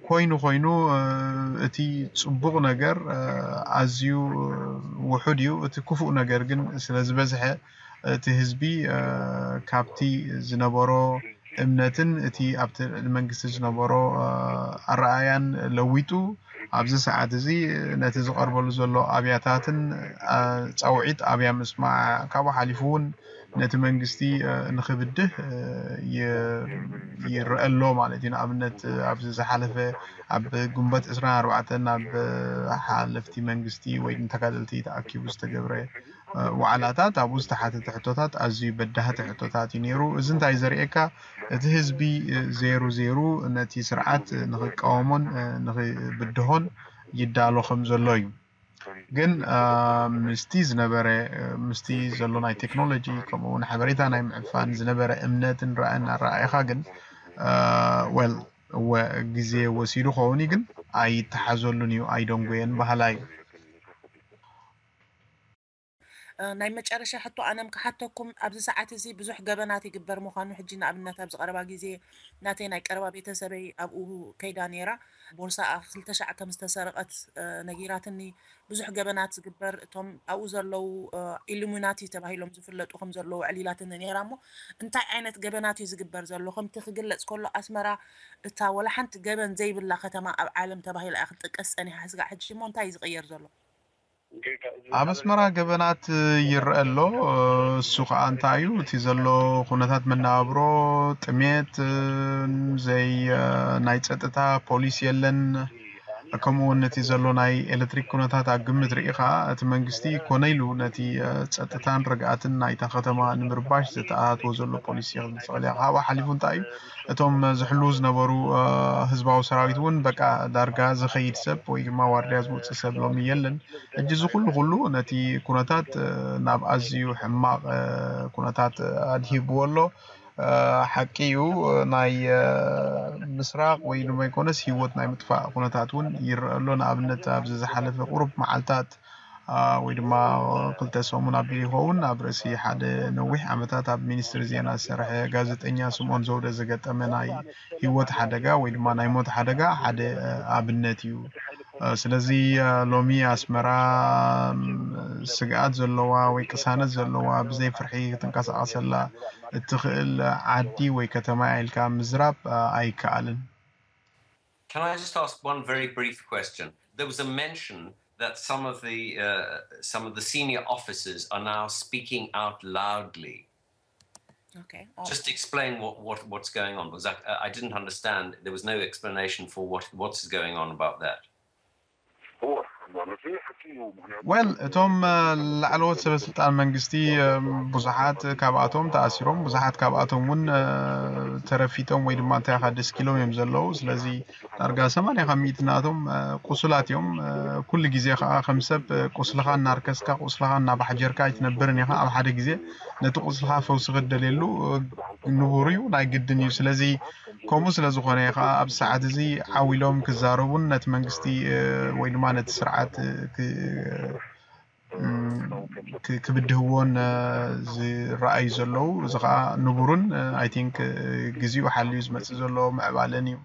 ኮይኑ ኮይኑ እቲ ጽቡቕ ነገር ኣዝዩ ውሑድ እዩ። እቲ ክፉእ ነገር ግን ስለ ዝበዝሐ እቲ ህዝቢ ካብቲ ዝነበሮ እምነትን እቲ ኣብቲ ልዕሊ መንግስቲ ዝነበሮ ኣረኣያን ለዊጡ ኣብዚ ሰዓት እዚ ነቲ ዝቐርበሉ ዘሎ ኣብያታትን ፃውዒት ኣብያ ምስማዕ ካብኡ ሓሊፉ እውን ነቲ መንግስቲ ንክብድህ ይረአ ኣሎ ማለት እዩ። ንኣብነት ኣብዚ ዝሓለፈ ኣብ ግንቦት ዕስራን ኣርባዕተን ናብ ሓለፍቲ መንግስቲ ወይ ንተጋደልቲ ተኣኪቡ ዝተገብረ ዋዕላታት ኣብኡ ዝተሓተተ ሕቶታት ኣዝዩ በዳህቲ ሕቶታት እዩ ነይሩ። እዚ እንታይ ዘርእየካ እቲ ህዝቢ ዜሩ ዜሩ ነቲ ስርዓት ንክቃወሞን ንክብድሆን ይዳሎ ከም ዘሎ እዩ። ግን ምስቲ ዝነበረ ምስቲ ዘሎ ናይ ቴክኖሎጂ ከምኡ እውን ሓበሬታ ናይ ምዕፋን ዝነበረ እምነትን ራእን ኣረኣእኻ ግን well እወ ግዜ ወሲዱ ከውን ግን ኣይተሓዘሉን እዩ ኣይደንጎየን ባህላ እዩ። ናይ መጨረሻ ሕቶ ኣነም ክሓተኩም ኣብዚ ሰዓት እዚ ብዙሕ ገበናት ይግበር ምዃኑ ሕጂ ንኣብነት ኣብዚ ቀረባ ግዜ ናተይ ናይ ቀረባ ቤተሰበይ ኣብኡ ከይዳ ነይራ ቦርሳኣ ክልተ ሻዕ ከም ዝተሰረቐት ነጊራትኒ ብዙሕ ገበናት ዝግበር እቶም ኣብኡ ዘለዉ ኢሉሚናቲ ተባሂሎም ዝፍለጡ ከም ዘለዉ ዕሊላትኒ ነይራ እሞ እንታይ ዓይነት ገበናት እዩ ዝግበር ዘሎ ከምቲ ክግለፅ ከሎ ኣስመራ እታ ወላ ሓንቲ ገበን ዘይብላ ከተማ ኣብ ዓለም ተባሂላ እያ ክትጥቀስ ፀኒሓ ስጋዕ ሕጂ እሞ እንታይ እዩ ዝቕየር ዘሎ ኣብ ኣስመራ ገበናት ይረአ ኣሎ። እሱ ከዓ እንታይ እዩ እቲ ዘሎ ኩነታት መነባብሮ ጥሜት ዘይ ናይ ፀጥታ ፖሊስ የለን። ከምኡ እውን ነቲ ዘሎ ናይ ኤሌክትሪክ ኩነታት ኣብ ግምት ርኢ ከዓ እቲ መንግስቲ ኮነ ኢሉ ነቲ ፀጥታን ርግኣትን ናይታ ከተማ ንምርባሽ ዝተኣታትዎ ዘሎ ፖሊሲ ክትብል ትኽእል ኢኻ። ካብኡ ሓሊፉ እንታይ እዩ እቶም ዝሕልዉ ዝነበሩ ህዝባዊ ሰራዊት እውን በቃ ዳርጋ ዝኸይድ ሰብ ወይ ድማ ዋርድያ ዝወፅእ ሰብ ሎሚ የለን። ሕጂ እዚ ኩሉ ኩሉ ነቲ ኩነታት ናብ ኣዝዩ ሕማቕ ኩነታት ኣድሂብዎ ኣሎ። ሓቂ እዩ ናይ ምስራቕ ወይ ድማ ይኮነስ ህይወት ናይ ምጥፋእ ኩነታት እውን ይረአ ኣሎ። ንኣብነት ኣብዚ ዝሓለፈ ቁሩብ መዓልታት ወይ ድማ ክልተ ሰሙን ኣቢሉ ይኸውን ኣብ ርእሲ ሓደ ነዊሕ ዓመታት ኣብ ሚኒስትሪ ዜና ዝሰርሐ ጋዜጠኛ ስምኦን ዘውደ ዝገጠመ ናይ ህይወት ሓደጋ ወይ ድማ ናይ ሞት ሓደጋ ሓደ ኣብነት እዩ። ስለዚ ሎሚ ኣስመራ ስግኣት ዘለዋ ወይ ቅሳነት ዘለዋ ብዘይ ፍርሒ ክትንቀሳቐሰላ እትኽእል ዓዲ ወይ ከተማ ኢልካ ምዝራብ ኣይከኣልን። Can I just ask one very brief question? There was a mention that some of the uh, some of the senior officers are now speaking out loudly. Okay. Just explain what, what what's going on because I, I didn't understand. There was no explanation for what what's going on about that. هو ወል እቶም ላዕለዎት ሰበ ስልጣን መንግስቲ ብዙሓት ካብኣቶም ተኣሲሮም፣ ብዙሓት ካብኣቶም እውን ተረፊጦም ወይ ድማ እንታይ ደስ ኪሎም እዮም ዘለዉ። ስለዚ ዳርጋ ሰማንያ ካብ ሚእቲ ናቶም ቁሱላት እዮም። ኩሉ ግዜ ከዓ ከም ሰብ ቁስልኻ እናርከስካ፣ ቁስልኻ እናባሕጀርካ ኣይትነብርን ኢኻ። ኣብ ሓደ ግዜ ነቲ ቁስልኻ ፈውሲ ክትደልየሉ ንቡር እዩ፣ ናይ ግድን እዩ። ስለዚ ከምኡ ስለ ዝኾነ ከዓ ኣብዚ ሰዓት እዚ ዓው ኢሎም ክዛረቡን ነቲ መንግስቲ ወይ ድማ ነቲ ስርዓት ክብድህዎን ዝረኣዩ ዘለዉ፣ እዚ ከዓ ንቡርን፣ ኣይ ቲንክ፣ ግዜኡ ሓልዩ ዝመፅእ ዘሎ ምዕባለን እዩ።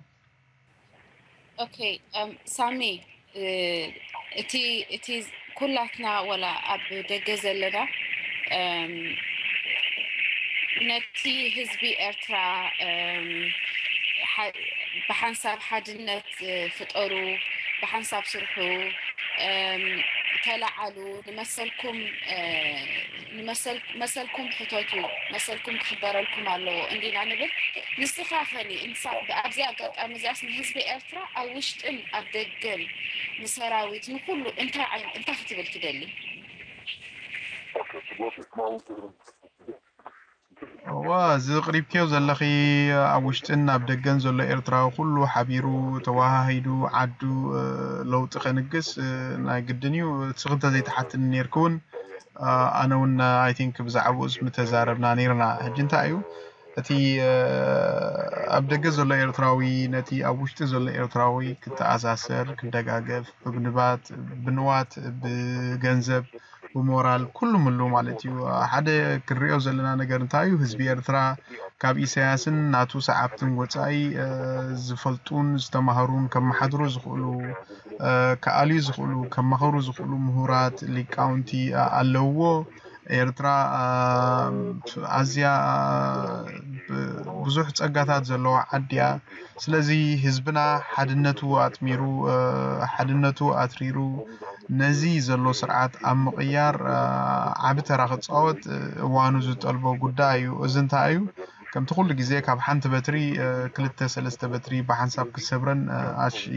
ኦኬ። ሳሚ፣ እቲ እቲ ኩላትና ወላ ኣብ ደገ ዘለና ነቲ ህዝቢ ኤርትራ ብሓንሳብ ሓድነት ፍጠሩ፣ ብሓንሳብ ስርሑ፣ ተላዓሉ፣ ንመሰልኩም መሰልኩም ሕተቱ፣ መሰልኩም ክኽበረልኩም ኣለዎ እንዲና ንብል። ንስኻ ኸኒ ኣብዚ ኣጋጣሚ እዚኣስ ንህዝቢ ኤርትራ ኣብ ውሽጥን ኣብ ደገን ንሰራዊት ንኩሉ እንታይ እንታይ ክትብል ትደሊ? እዋ፣ እዚ ቅሪብክዮ ዘለኺ ኣብ ውሽጥን ኣብ ደገን ዘሎ ኤርትራዊ ኩሉ ሓቢሩ ተዋሃሂዱ ዓዱ ለውጢ ከንግስ ናይ ግድን እዩ። እስኺ እንተዘይትሓትኒ ነይርኪ እውን ኣነ እውን ኣይ ቲንክ ብዛዕባኡስ ምተዛረብና ነይርና። ሕጂ እንታይ እዩ እቲ ኣብ ደገ ዘሎ ኤርትራዊ ነቲ ኣብ ውሽጢ ዘሎ ኤርትራዊ ክተኣሳሰር፣ ክደጋገፍ፣ ብንባት፣ ብንዋት፣ ብገንዘብ፣ ብሞራል፣ ኩሉ ምሉ ማለት እዩ። ሓደ ክንሪኦ ዘለና ነገር እንታይ እዩ? ህዝቢ ኤርትራ ካብ ኢሳያስን ናቱ ሰዓብትን ወጻኢ ዝፈልጡን ዝተማህሩን ከመሓድሩ ዝኽእሉ፣ ክኣልዩ ዝኽእሉ፣ ከማኽሩ ዝኽእሉ ምሁራት፣ ሊቃውንቲ ኣለውዎ። ኤርትራ ኣዝያ ብዙሕ ጸጋታት ዘለዋ ዓዲ እያ። ስለዚ ህዝብና ሓድነቱ ኣጥሚሩ፣ ሓድነቱ ኣትሪሩ ነዚ ዘሎ ስርዓት ኣብ ምቕያር ዓቢ ተራ ክጻወት እዋኑ ዝጠልቦ ጉዳይ እዩ። እዚ እንታይ እዩ? ከምቲ ኩሉ ግዜ ካብ ሓንቲ በትሪ ክልተ ሰለስተ በትሪ ብሓንሳብ ክትሰብረን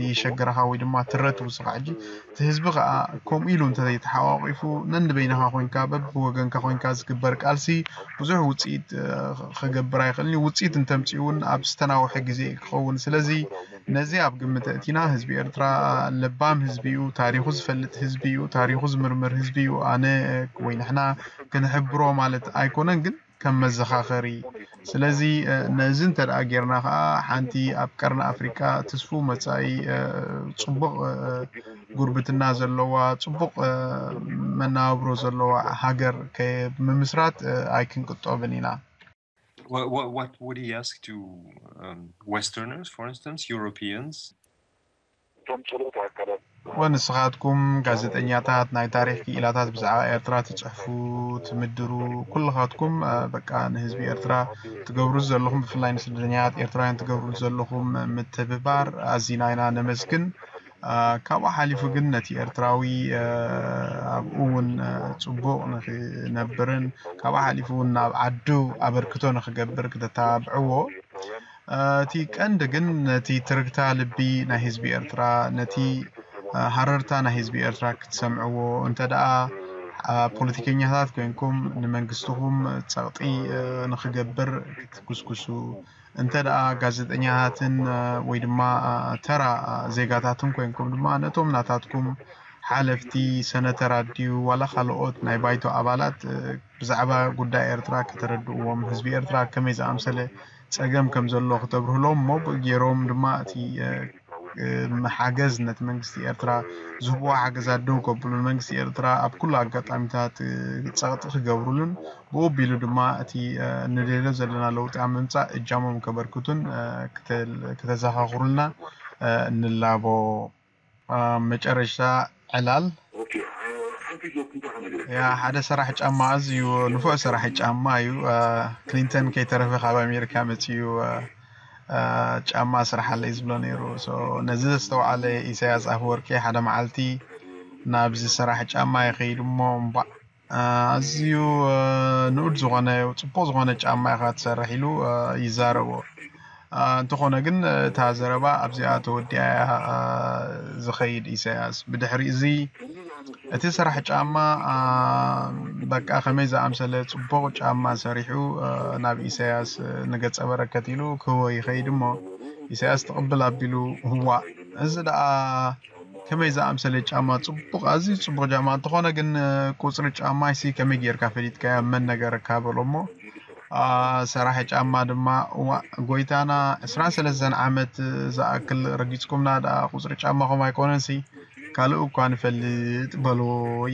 ይሸግረኻ ወይ ድማ ትረ ትውስኻ። ሕጂ እቲ ህዝቢ ከዓ ከምኡ ኢሉ እንተዘይተሓቋቂፉ ነንበይንኻ ኮይንካ በብወገንካ ኮይንካ ዝግበር ቃልሲ ብዙሕ ውፅኢት ክገብር ኣይኽእልን እዩ። ውፅኢት እንተምፅኡ እውን ኣብ ዝተናውሐ ግዜ ክኸውን። ስለዚ ነዚ ኣብ ግምት እቲና ህዝቢ ኤርትራ ለባም ህዝቢ እዩ፣ ታሪኹ ዝፈልጥ ህዝቢ እዩ፣ ታሪኹ ዝምርምር ህዝቢ እዩ። ኣነ ወይ ንሕና ክንሕብሮ ማለት ኣይኮነን፣ ግን ከም መዘኻኸሪ። ስለዚ ነዚ እንተ ደኣ ጌርና ኸዓ ሓንቲ ኣብ ቀርኒ ኣፍሪቃ ትስፉው መጻኢ ጽቡቕ ጉርብትና ዘለዋ፣ ጽቡቕ መነባብሮ ዘለዋ ሃገር ምምስራት ኣይክንቅጠብን ኢና። What, what, what would he ask to um, Westerners, for instance, Europeans? ወንስኻትኩም ጋዜጠኛታት ናይ ታሪኽ ክኢላታት ብዛዕባ ኤርትራ ትጽሕፉ ትምድሩ ኩልኻትኩም በቃ ንህዝቢ ኤርትራ ትገብሩ ዘለኹም ብፍላይ ንስደተኛታት ኤርትራውያን ትገብሩ ዘለኹም ምትብባር ኣዚና ኢና ነመስግን። ካብኡ ሓሊፉ ግን ነቲ ኤርትራዊ ኣብኡ እውን ጽቡቕ ንኽነብርን ካብኡ ሓሊፉ እውን ናብ ዓዱ ኣበርክቶ ንኽገብር ክተተባብዕዎ እቲ ቀንዲ ግን ነቲ ትርግታ ልቢ ናይ ህዝቢ ኤርትራ፣ ነቲ ሃረርታ ናይ ህዝቢ ኤርትራ ክትሰምዕዎ፣ እንተ ደኣ ፖለቲከኛታት ኮይንኩም ንመንግስትኹም ጸቕጢ ንኽገብር ክትጉስጉሱ፣ እንተ ደኣ ጋዜጠኛታትን ወይ ድማ ተራ ዜጋታትን ኮይንኩም ድማ ነቶም ናታትኩም ሓለፍቲ፣ ሰነተራት ድዩ ዋላ ካልኦት ናይ ባይቶ ኣባላት ብዛዕባ ጉዳይ ኤርትራ ከተረድእዎም፣ ህዝቢ ኤርትራ ከመይ ዝኣምሰለ ጸገም ከም ዘሎ ክተብርህሎም እሞ ብኡ ገይሮም ድማ እቲ ሓገዝ ነቲ መንግስቲ ኤርትራ ዝህብዎ ሓገዛት ደው ከብሉ ንመንግስቲ ኤርትራ ኣብ ኩሉ ኣጋጣሚታት ጸቕጢ ክገብሩሉን ብኡ ኣቢሉ ድማ እቲ ንደልዮ ዘለና ለውጢ ኣብ ምምጻእ እጃሞም ከበርክቱን ክተዘኻኽሩልና ንላቦ። መጨረሽታ ዕላል ያ ሓደ ሰራሕ ጫማ ኣዝዩ ንፉዕ ሰራሕ ጫማ እዩ። ክሊንተን ከይተረፈ ካብ ኣሜሪካ መፅዩ ጫማ ስራሓለይ ዝብሎ ነይሩ። ነዚ ዘስተውዓለ ኢሳያስ ኣፈወርቂ ሓደ መዓልቲ ናብዚ ሰራሕ ጫማ ይኸይድ እሞ እምባእ ኣዝዩ ንኡድ ዝኾነ ፅቡቕ ዝኾነ ጫማ ኢኻ ትሰርሕ ኢሉ ይዛረቦ። እንተኾነ ግን እታ ዘረባ ኣብዚኣ ተወዲኣ እያ ዝኸይድ። ኢሳያስ ብድሕሪ እዚ እቲ ስራሕ ጫማ በቃ ከመይ ዝኣምሰለ ጽቡቕ ጫማ ሰሪሑ ናብ ኢሳያስ ንገጸ በረከት ኢሉ ክህቦ ይኸይድ እሞ ኢሳያስ ትቕብል ኣቢሉ፣ እዋ እዚ ደኣ ከመይ ዝኣምሰለ ጫማ ጽቡቕ ኣዝዩ ጽቡቕ ጫማ እንተኾነ ግን ቁጽሪ ጫማይሲ ከመይ ጌርካ ፈሊጥካዮ መን ነገረካ በሎ እሞ ሰራሒ ጫማ ድማ እዋ ጎይታና ዕስራን ሰለስተን ዓመት ዝኣክል ረጊጽኩምና ደኣ ቁጽሪ ጫማኹም ኣይኮነንሲ ካልእ እኳ ንፈልጥ በሎ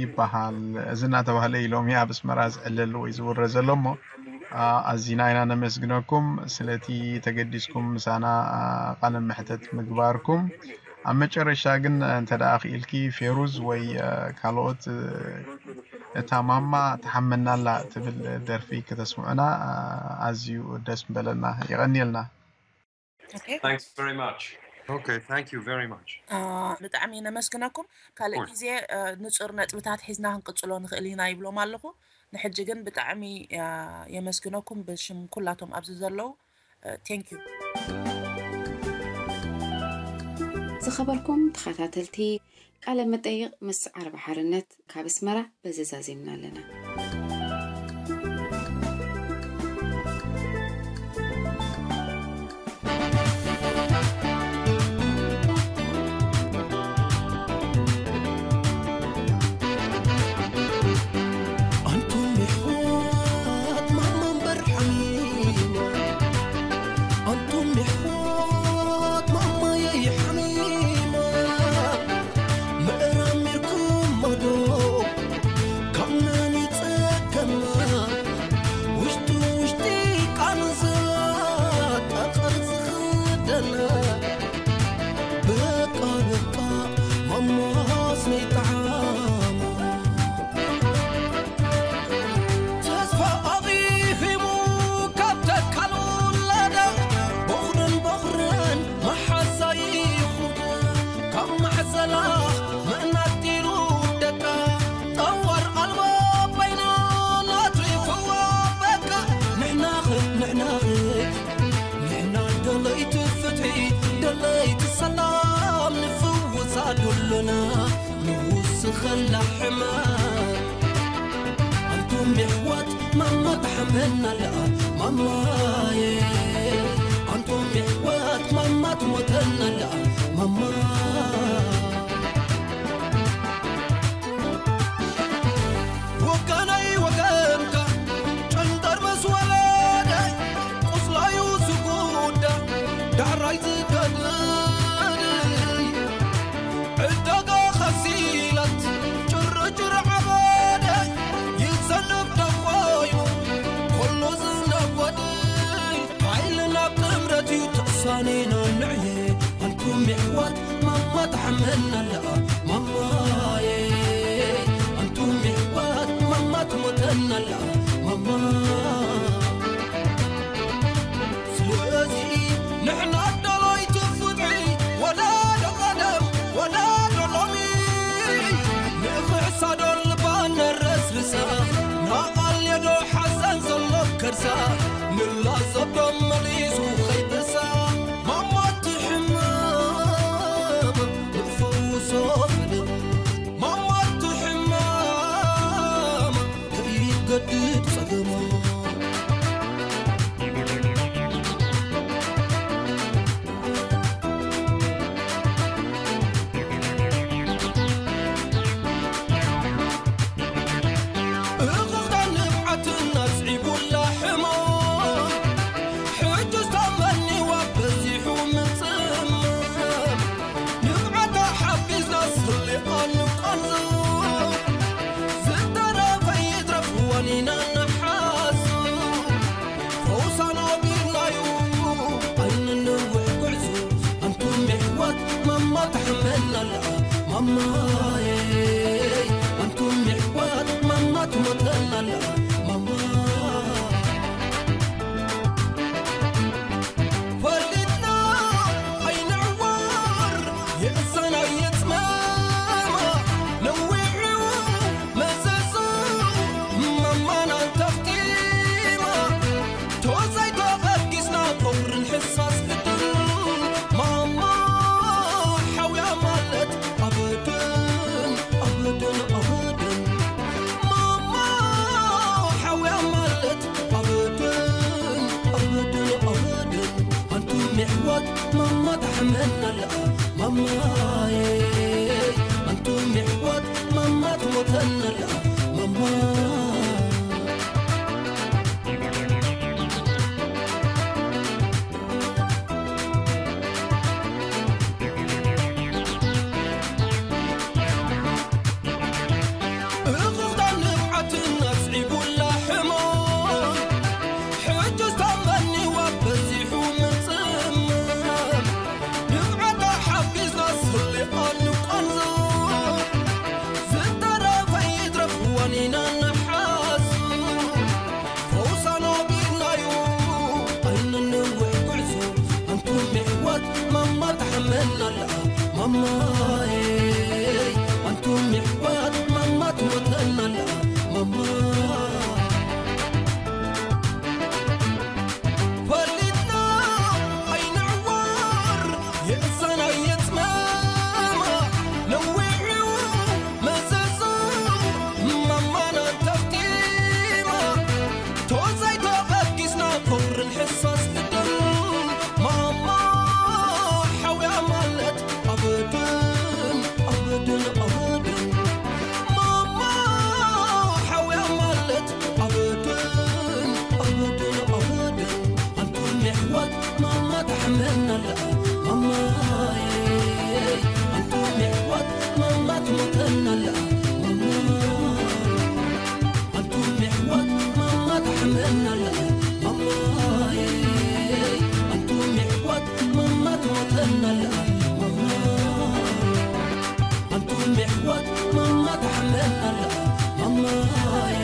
ይበሃል። እዚ እናተባህለ እዩ ሎሚ ኣብ ኣስመራ ዝዕለል ወይ ዝውረ ዘሎ እሞ ኣዚና ኢና ነመስግነኩም ስለቲ ተገዲስኩም ምሳና ቃለ መሕተት ምግባርኩም። ኣብ መጨረሻ ግን እንተ ደኣ ክኢልኪ ፌሩዝ ወይ ካልኦት እታ ማማ ትሓመናላ ትብል ደርፊ ክተስምዑና ኣዝዩ ደስ ምበለና። የቐንየልና። Okay. Thanks very much. Okay, thank you very much. ብጣዕሚ ነመስግነኩም። ካልእ ግዜ ንፁር ነጥብታት ሒዝና ክንቅፅሎ ንኽእል ኢና ይብሎም ኣለኹ። ንሕጂ ግን ብጣዕሚ የመስግነኩም ብሽም ኩላቶም ኣብዚ ዘለዉ። Thank you። ዝኸበርኩም ተኸታተልቲ ቃለ መጠይቕ ምስ ዓርቢ ሓርነት ካብ ኣስመራ በዚ ዛዚምና ኣለና። ሎና ንውስኸላ ሕማም ኣንቱም የሕዋት ማማ ትሓመና ኣለኣ ማማየ ኣንቱም የሕዋት ማማ ትሞተና ኣለኣ ማማ ወገነይ ወገንካ ጨንጠር ምስ ወለደ ቁስላዩ ዝጉዳ ዳሕራይ ዝገድል ዕዳጋ ኸሲላት ጭርጭር ዓበደ ይዘንብ ደኾይኑ ኮሎ ዝነጎድ ሓይልና ጥምረት እዩ ተሳኒና ንዕየ ኣንቱም የሕዋት ማማ ትሓመና ኣለኣ ማማየ ኣንቱም የሕዋት ማማ ትሞተና ኣለኣ ማማ ስለዚ ንሕና ኣዳለይቲ ፍትሒ ወላዶ ቀደም ወላዶ ሎሚ ንኽሕሳዶ ልባን ነረስርሳ ናቓልየዶ ሓዘን ዘሎ ከርሳ ንላዘብ ዶ መሊሱ ኸይብሳ ማማ ትሕመም ንፈውሶ ፍልም ማማ ትሕመም ከይገድድ ጸገማ ኣሕዋት ማማ ትሓመና ኣላ ማማየ፣ ኣንቱም ኣሕዋት ማማ ትሞተና ኣላ ማማ። እኽኽታ ንብዓትን ኣስዒቡላ ሕማም፣ ሕጂ ስታመኒዋ በዚሑ ምጽማም። ንብዓታ ሓፊዝና ስሊቓ ንቋንዞ፣ ዝተረፈ ይትረፍ ዋኒና ንሓዝ። ፈውሳ ናቢልናዩ ኣይንንውሕ ጉዕዞ፣ ኣንቱም የሕዋት ማማ ትሓመና ኣላ ማማየ፣ ኣንቱም የሕዋት ማማ ትሞተና ኣላ ማማ። ፈሊጥና ኣይንዕወር የእዛና የጽመማ፣ ነዊሑ መዘዙ ማማና ተፍቲማ፣ ቶዛይ ተበጊስና ኮርን ሕሳስ እደን ማማ ሓውያ ማለት ኣበድን ኣበድን ኣበድን ማማ ሓውያ ማለት ኣበድን ኣበድን ኣበድን። ኣንቱም የሕዋት ማማ ትሓመና ኣላ ማማየ፣ ኣንቱም የሕዋት ማማ ትሞተና ኣላ ማማ። ኣንቱም የሕዋት ማማ ትሓመና ኣላ ማማየ፣ ኣንቱም የሕዋት ማማ ትሞተና ኣላ ማማ። ኣንቱም የሕዋት ማማ ትሓመና ኣላ ማማየ፣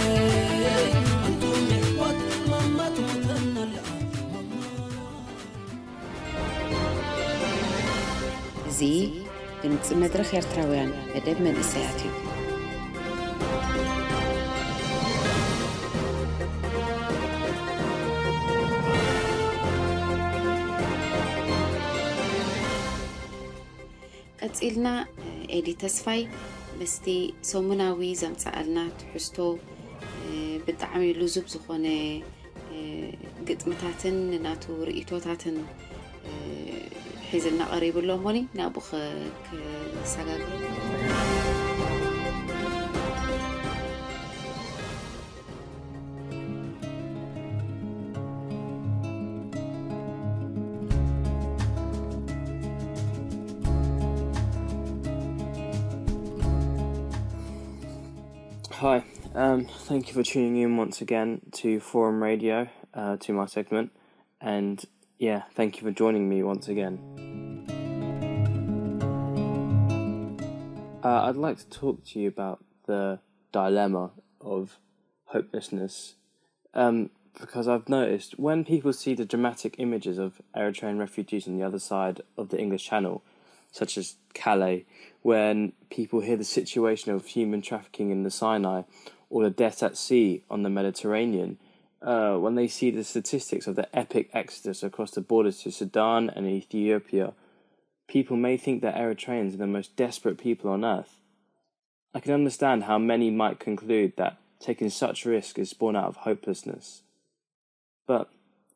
ኣንቱም የሕዋት ማማ ትሞተና ኣላ ማማ። እዚ ድምፂ መድረኽ ኤርትራውያን መደብ መንእሰያት እዩ። ቀጺልና ኤዲ ተስፋይ ምስቲ ሰሙናዊ ዘምጽኣልና ትሕዝቶ፣ ብጣዕሚ ልዙብ ዝኾነ ግጥምታትን ናቱ ርእይቶታትን ሒዝልና ቀሪቡ ኣሎ እሞኒ ናብኡ ክሰጋግር። Hi, um, thank you for tuning in once again to Forum Radio, uh, to my segment, and yeah, thank you for joining me once again. Uh, I'd like to talk to you about the dilemma of hopelessness, um, because I've noticed when people see the dramatic images of Eritrean refugees on the other side of the English Channel, such as Calais, when people hear the situation of human trafficking in the Sinai or the deaths at sea on the Mediterranean, uh, when they see the statistics of the epic exodus across the borders to Sudan and Ethiopia, people may think that Eritreans are the most desperate people on earth. I can understand how many might conclude that taking such risk is born out of hopelessness. But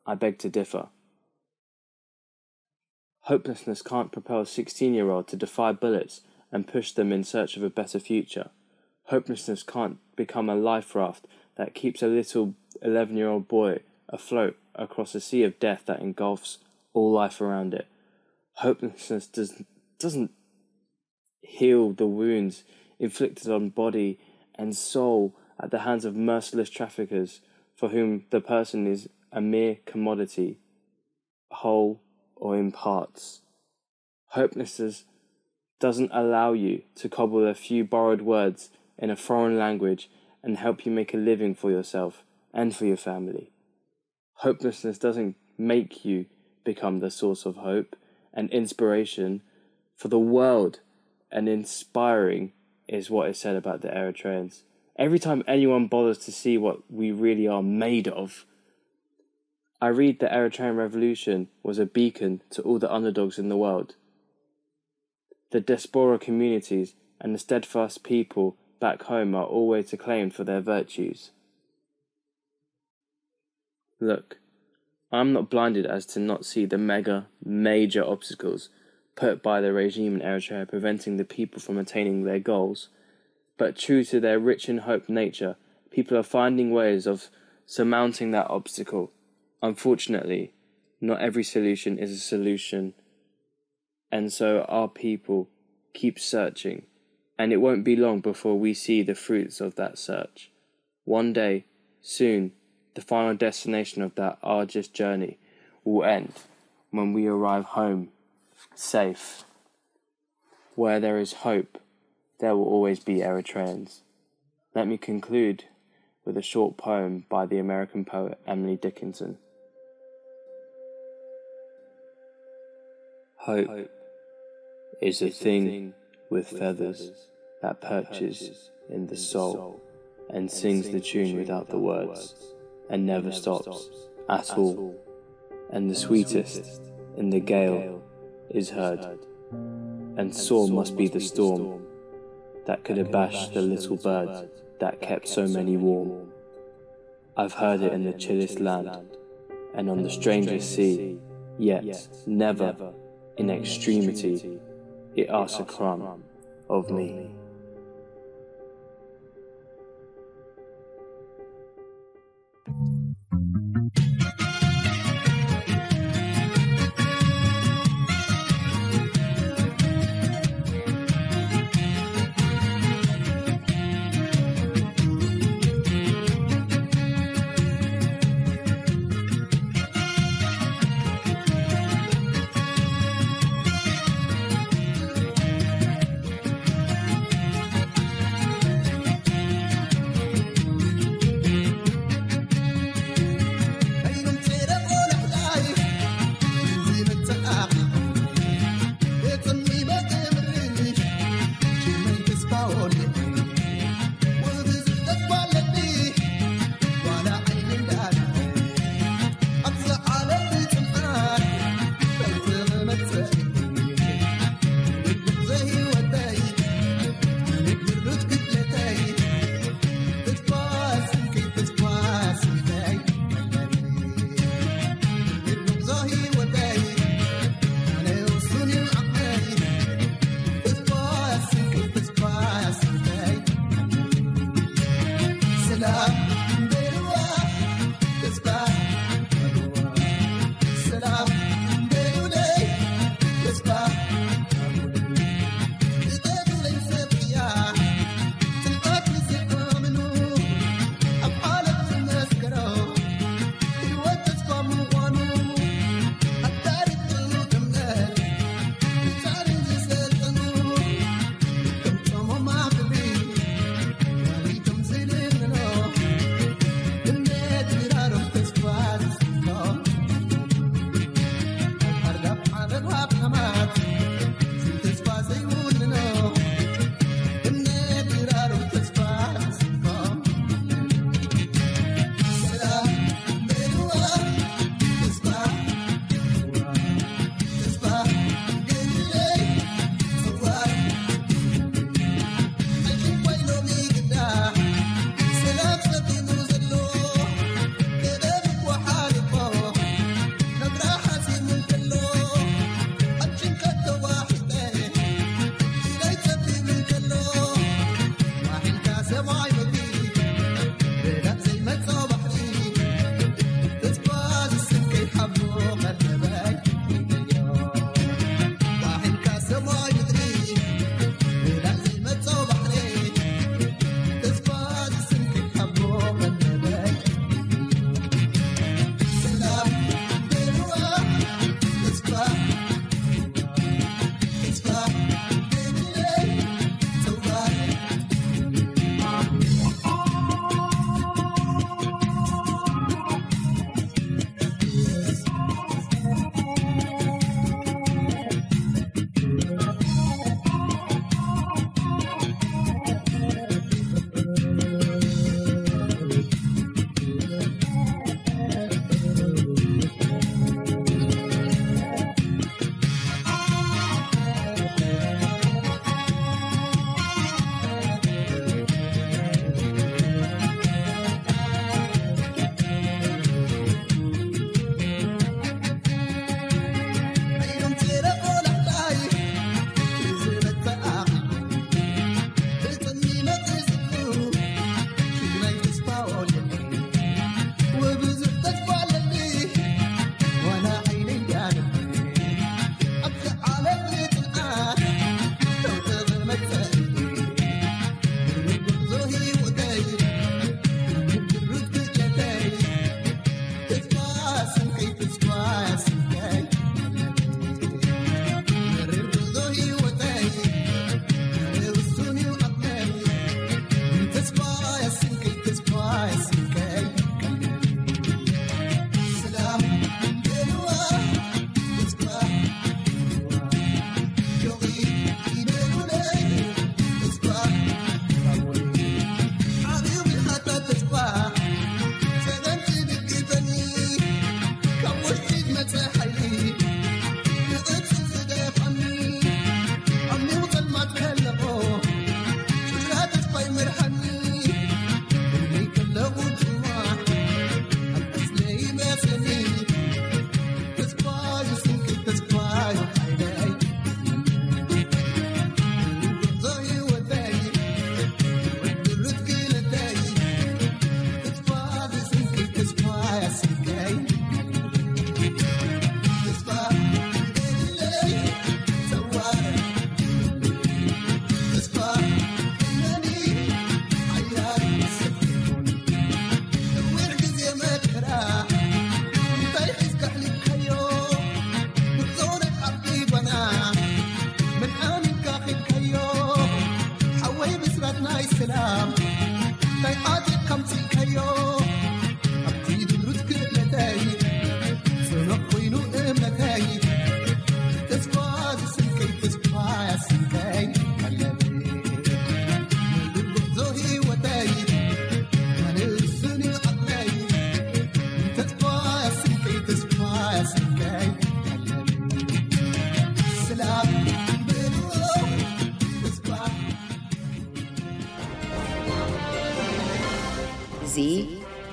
I beg to differ. Hopelessness can't propel a sixteen-year-old to defy bullets and push them in search of a better future. Hopelessness can't become a life raft that keeps a little eleven-year-old boy afloat across a sea of death that engulfs all life around it. Hopelessness does, doesn't heal the wounds inflicted on body and soul at the hands of merciless traffickers for whom the person is a mere commodity, whole or in parts. Hopelessness doesn't allow you to cobble a few borrowed words in a foreign language and help you make a living for yourself and for your family. Hopelessness doesn't make you become the source of hope and inspiration for the world, and inspiring is what is said about the Eritreans. Every time anyone bothers to see what we really are made of, I read the Eritrean Revolution was a beacon to all the underdogs in the world. The diaspora communities and the steadfast people back home are always acclaimed for their virtues. Look, I'm not blinded as to not see the mega, major obstacles put by the regime in Eritrea preventing the people from attaining their goals. But true to their rich in hope nature, people are finding ways of surmounting that obstacle. Unfortunately, not every solution is a solution, and so our people keep searching, and it won't be long before we see the fruits of that search. One day, soon, the final destination of that arduous journey will end when we arrive home, safe. Where there is hope, there will always be Eritreans. Let me conclude with a short poem by the American poet Emily Dickinson. Hope is a thing with feathers that perches in the soul and sings the tune without the words and never stops at all. And the sweetest in the gale is heard. And sore must be the storm that could abash the little bird that kept so many warm. I've heard it in the chillest land and on the strangest sea, yet never in extremity it asks a crumb of me.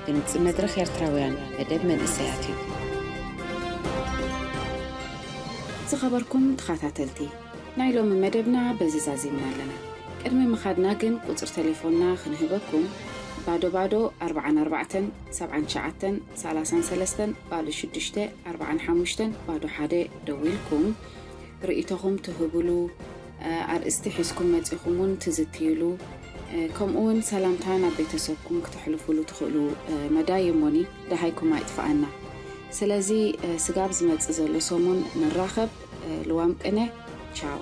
ድምፂ መድረኽ ኤርትራውያን መደብ መንእሰያት እዩ። ዝኸበርኩም ተኸታተልቲ፣ ናይ ሎሚ መደብና በዚ ዛዚምና ኣለና። ቅድሚ ምኻድና ግን ቁጽሪ ቴሌፎንና ክንህበኩም፣ ባዶ ባዶ ኣርባዓን ኣርባዕተን ሰብዓን ትሽዓተን ሰላሳን ሰለስተን ባዶ ሽዱሽተ ኣርባዓን ሓሙሽተን ባዶ ሓደ ደዊልኩም ርእይቶኹም ትህብሉ፣ ኣርእስቲ ሒዝኩም መጺኹም እውን ትዝትይሉ፣ ከምኡ እውን ሰላምታ ናብ ቤተሰብኩም ክተሕልፉሉ ትኽእሉ መዳይ እሞኒ፣ ደሃይኩም ኣይጥፍኣና። ስለዚ ስጋብ ዝመጽእ ዘሎ ሰሙን ንራኸብ። ልዋም ቅነ። ቻው።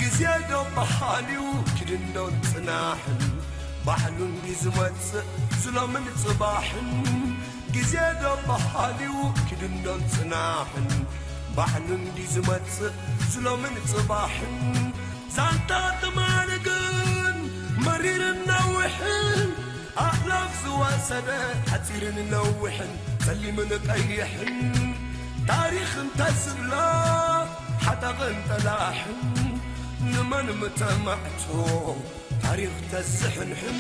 ግዜ ዶ በሃልዩ ክድንዶን ጽናሕን ባሕሉን ድዩ ዝመጽእ ዝሎምን ጽባሕን? ግዜ ዶ በሃልዩ ክድንዶን ጽናሕን ባሕሉን ድዩ ዝመጽእ ዝሎምን ጽባሕን? ዛንታ ትማሊ ግን መሪርን ነዊሕን ኣእላፍ ዝወሰደ ሓጺርን ነዊሕን ጸሊምን ቀይሕን ታሪኽ እንተ ዝብሎ ሓጠቕን ጠላሕን ንመን ምተማዕቶ ታሪኽ ተዝሕንሕን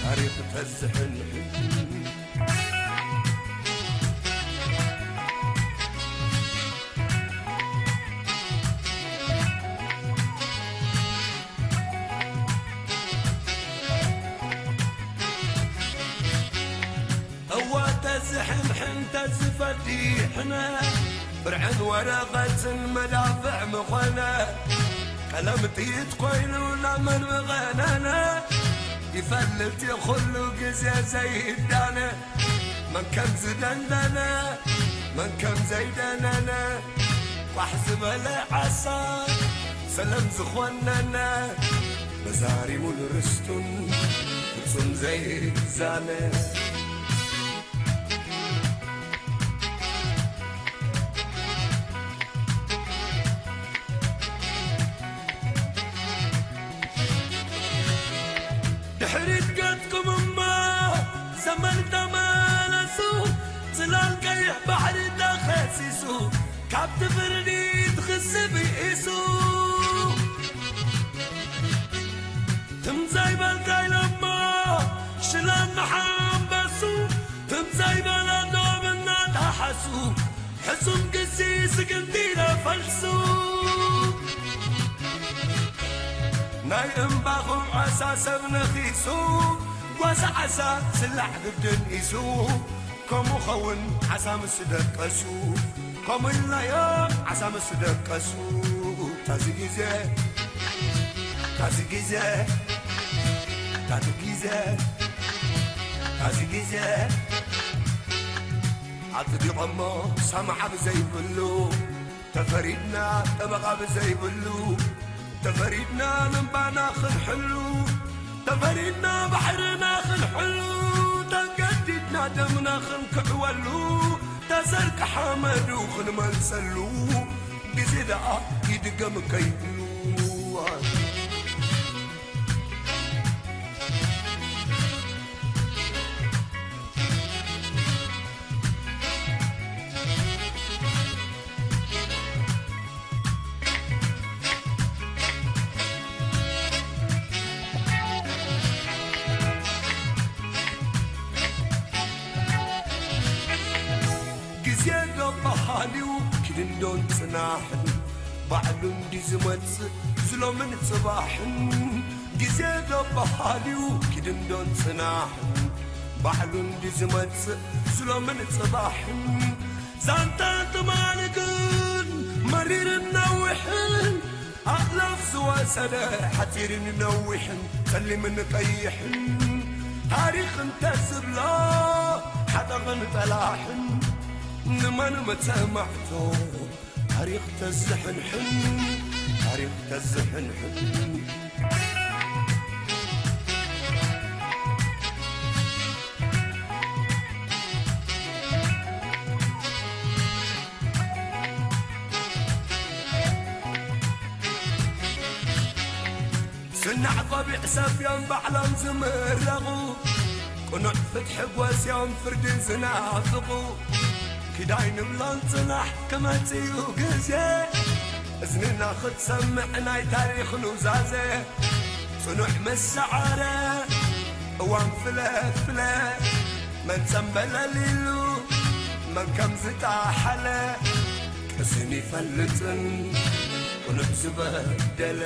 ታሪኽ ተዝሕንሕን እዋ ተዝሕንሕን ተዝፈዲሕነ ብርዕን ወረቐትን መዳፍዕ ምኾነ ቀለም ጥይት ኮይኑ ናብ መን ምቐነነ ይፈልጥ እዩ ኩሉ ግዜ ዘይዳነ መን ከም ዝደንደነ መን ከም ዘይደነነ ቋሕ ዝበለ ዓሳ ሰለም ዝኾነነ መዛሪሙን ርስቱን ፍጹም ዘይዛነ ድሕሪት ገጽኩም እሞ ዘመን ተመለሱ ጽላል ቀይሕ ባሕሪ ተኸሲሱ ካብቲ ፍርዲ ትኽስብ ይእሱ ትም ዘይበልካ ኢሎሞ ሽላን መሓንበሱ ትም ዘይበለ ዶብ እናተሓሱ ሕሱም ግሲ ስግንቲ ኢለ ፈልሱ ናይ እምባኹም ዓሳ ሰብ ነኺሱ ጓሳ ዓሳ ስላዕ ግድን ኢሱ ከምኡ ኸውን ዓሳ ምስ ደቀሱ ከምኡ ኢልናዮም ዓሳ ምስ ደቀሱ ታዚ ግዜ ታዚ ግዜ ታዚ ግዜ ታዚ ግዜ ኣጽዲቖሞ ሰማዓ ብዘይብሉ ተፈሪድና ጠበቓ ብዘይብሉ ተፈሪድና ንባና ክንሕሉ ተፈሪድና ባሕርና ክንሕሉ ተገዲድና ደምና ክንክዕወሉ ተሰርቂ ሓመዱ ክንመልሰሉ ግዜ ደኣ ይድገም ከይብሉ ግዜ ዶ በሃልዩ ኪድንዶን ጽናሕን ባዕሉ እንዲ ዝመጽእ ዝሎምን ጽባሕን ግዜ ዶ በሃልዩ ኪድንዶን ጽናሕን ባዕሉ እንዲ ዝመጽእ ዝሎምን ጽባሕን ዛንታ ትማሊ ግን መሪርን ነዊሕን ኣእላፍ ዝወሰደ ሓጺርን ነዊሕን ጸሊምን ቀይሕን ታሪኽ እንተ ዝብሎ ሓጠቕን ጠላሕን ንመን መተማዕቶ ታሪኽ ተዝሕንሕን ታሪኽ ተዝሕንሕን ስናዕ ቆቢዕ ሰፍዮም ባዕሎም ዝምረቑ ቅኑዕ ፍትሒ ጎስዮም ፍርዲ ዝናፍቑ ኪዳይ ንብሎን ጽናሕ ክመጽእ እዩ ግዜ እዝንና ክትሰምዕ ናይ ታሪኽ ኑዛዜ ጽኑዕ ምስ ሰዓረ እዋን ፍለ ፍለ መን ጸምበለል ኢሉ መን ከም ዝጠሓለ ቅስን ይፈልጥን ቅኑዕ ዝበደለ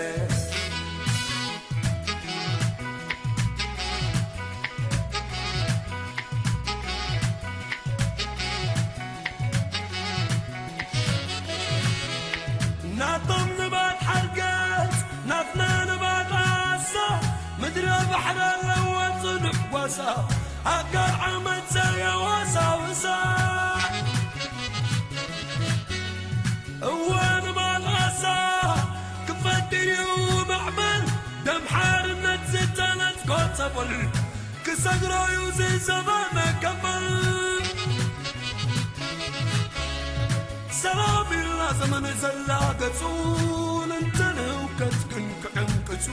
ናቶም ንባት ሓርገጽ ናትና ንባት ዓሳ ምድረ ባሕሪ ኣለዎ ጽኑዕ ጓሳ ኣጋር ዓመት ዘየዋሳውሳ እወ ንባት ዓሳ ክፈድር እዩ ማዕበል ደም ሓርነት ዝተነጽጎ ጸበል ክሰግሮ እዩ ዝዘበነ ገበል ሰላም ኢልና ዘመን ዘላገጹ ንንተን ህውከት ግን ክዕንቅጹ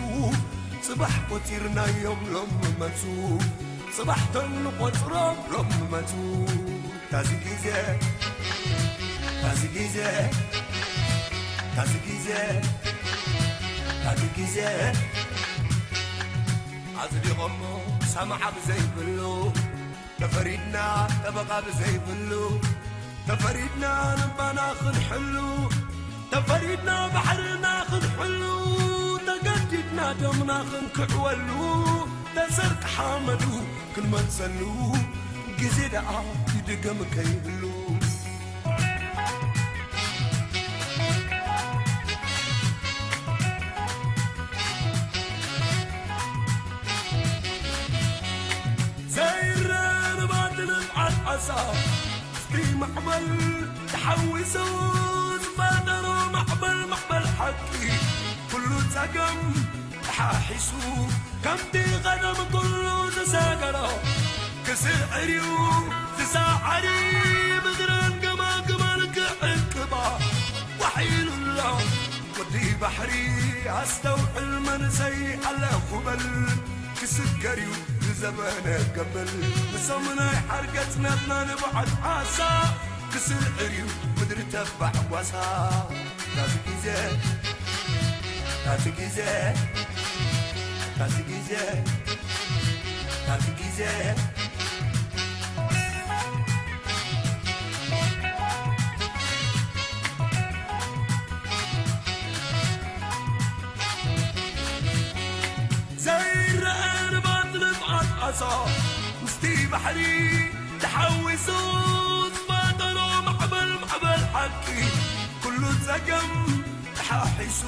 ጽባሕ ቆጺርናዮም ሎም መጹ ጽባሕቶም ንቖጽሮም ሎም መጹ። ታዚ ግዜ፣ ታዚ ግዜ፣ ታዚ ግዜ፣ ታዚ ግዜ ኣጽዲቖሞ ሰማዓ ብዘይብሉ፣ ተፈሪድና ጠበቓ ብዘይብሉ፣ ተፈሪድና ንባና ክንሕሉ፣ ተፈሪድና ባሕርና ክንሕሉ፣ ተገዲድና ደምና ክንክዕወሉ፣ ተሰርቂ ሓመዱ ክንመልሰሉ፣ ግዜ ደኣ ይድገም ከይህሉ። ዘይረባጥ ንብዓት ዓሳ፣ እስቲ ማዕበል ተሓዊሱ ዝፈጠሮ ማዕበል፣ ማዕበል ሓቂ፣ ኩሉ ጸገም ተሓሒሱ፣ ከምቲ ቀደም ኩሉ ዝሰገሮ፣ ክስዕር እዩ ዝሰዓሪ፣ ምድረን ገማግመን ክዕቅባ ዋሕ ኢሉሎ። ወዲ ባሕሪ ኣስተውዕል መንእሰይ ኣለኹ በል፣ ክስገር እዩ ዝዘበነ ገበል። ንሶም ናይ ሓርገጽ ናትና ንብዓት ዓሳ፣ ክስዕር እዩ ምድሪ ተባዕ ጓሳ። ታዚ ግዜ፣ ታዚ ግዜ፣ ታዚ ግዜ፣ ታዚ ግዜ። ዘይረአ ንባት ንብዓት ዓሳ ምስቲ ባሕሪ ተሓዊሱ ዝፈጠሮ ማዕበል፣ ማዕበል ሓቂ ኩሉ ጸገም ተሓሒሱ፣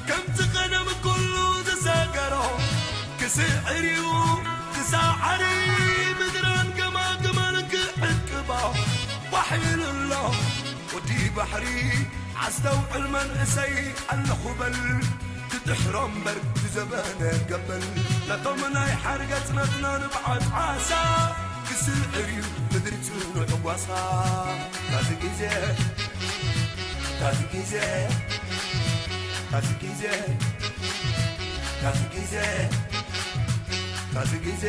ከምቲ ቀደም ኩሉ ዝሰገሮ ክስዕር እዩ ክሰዓሪ፣ ምድራን ገማግማን ክዕቅባ ዋሕ ኢሉ ኣሎ ወዲ ባሕሪ። ኣስተውዕል መንእሰይ ኣለኹ በል፣ ትጥሕሮ እምበር ዝዘበነ ገበል። ነቶም ናይ ሓርገጽ ናትና ንብዓት ዓሳ ክስዕር እዩ ምድሪ ጽኑዕ ጓሳ። ታዚ ግዜ፣ ታዚ ግዜ፣ ታዚ ግዜ፣ ታዚ ግዜ፣ ታዚ ግዜ፣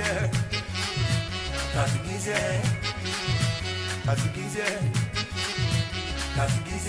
ታዚ ግዜ፣ ታዚ ግዜ፣ ታዚ ግዜ፣ ታዚ ግዜ፣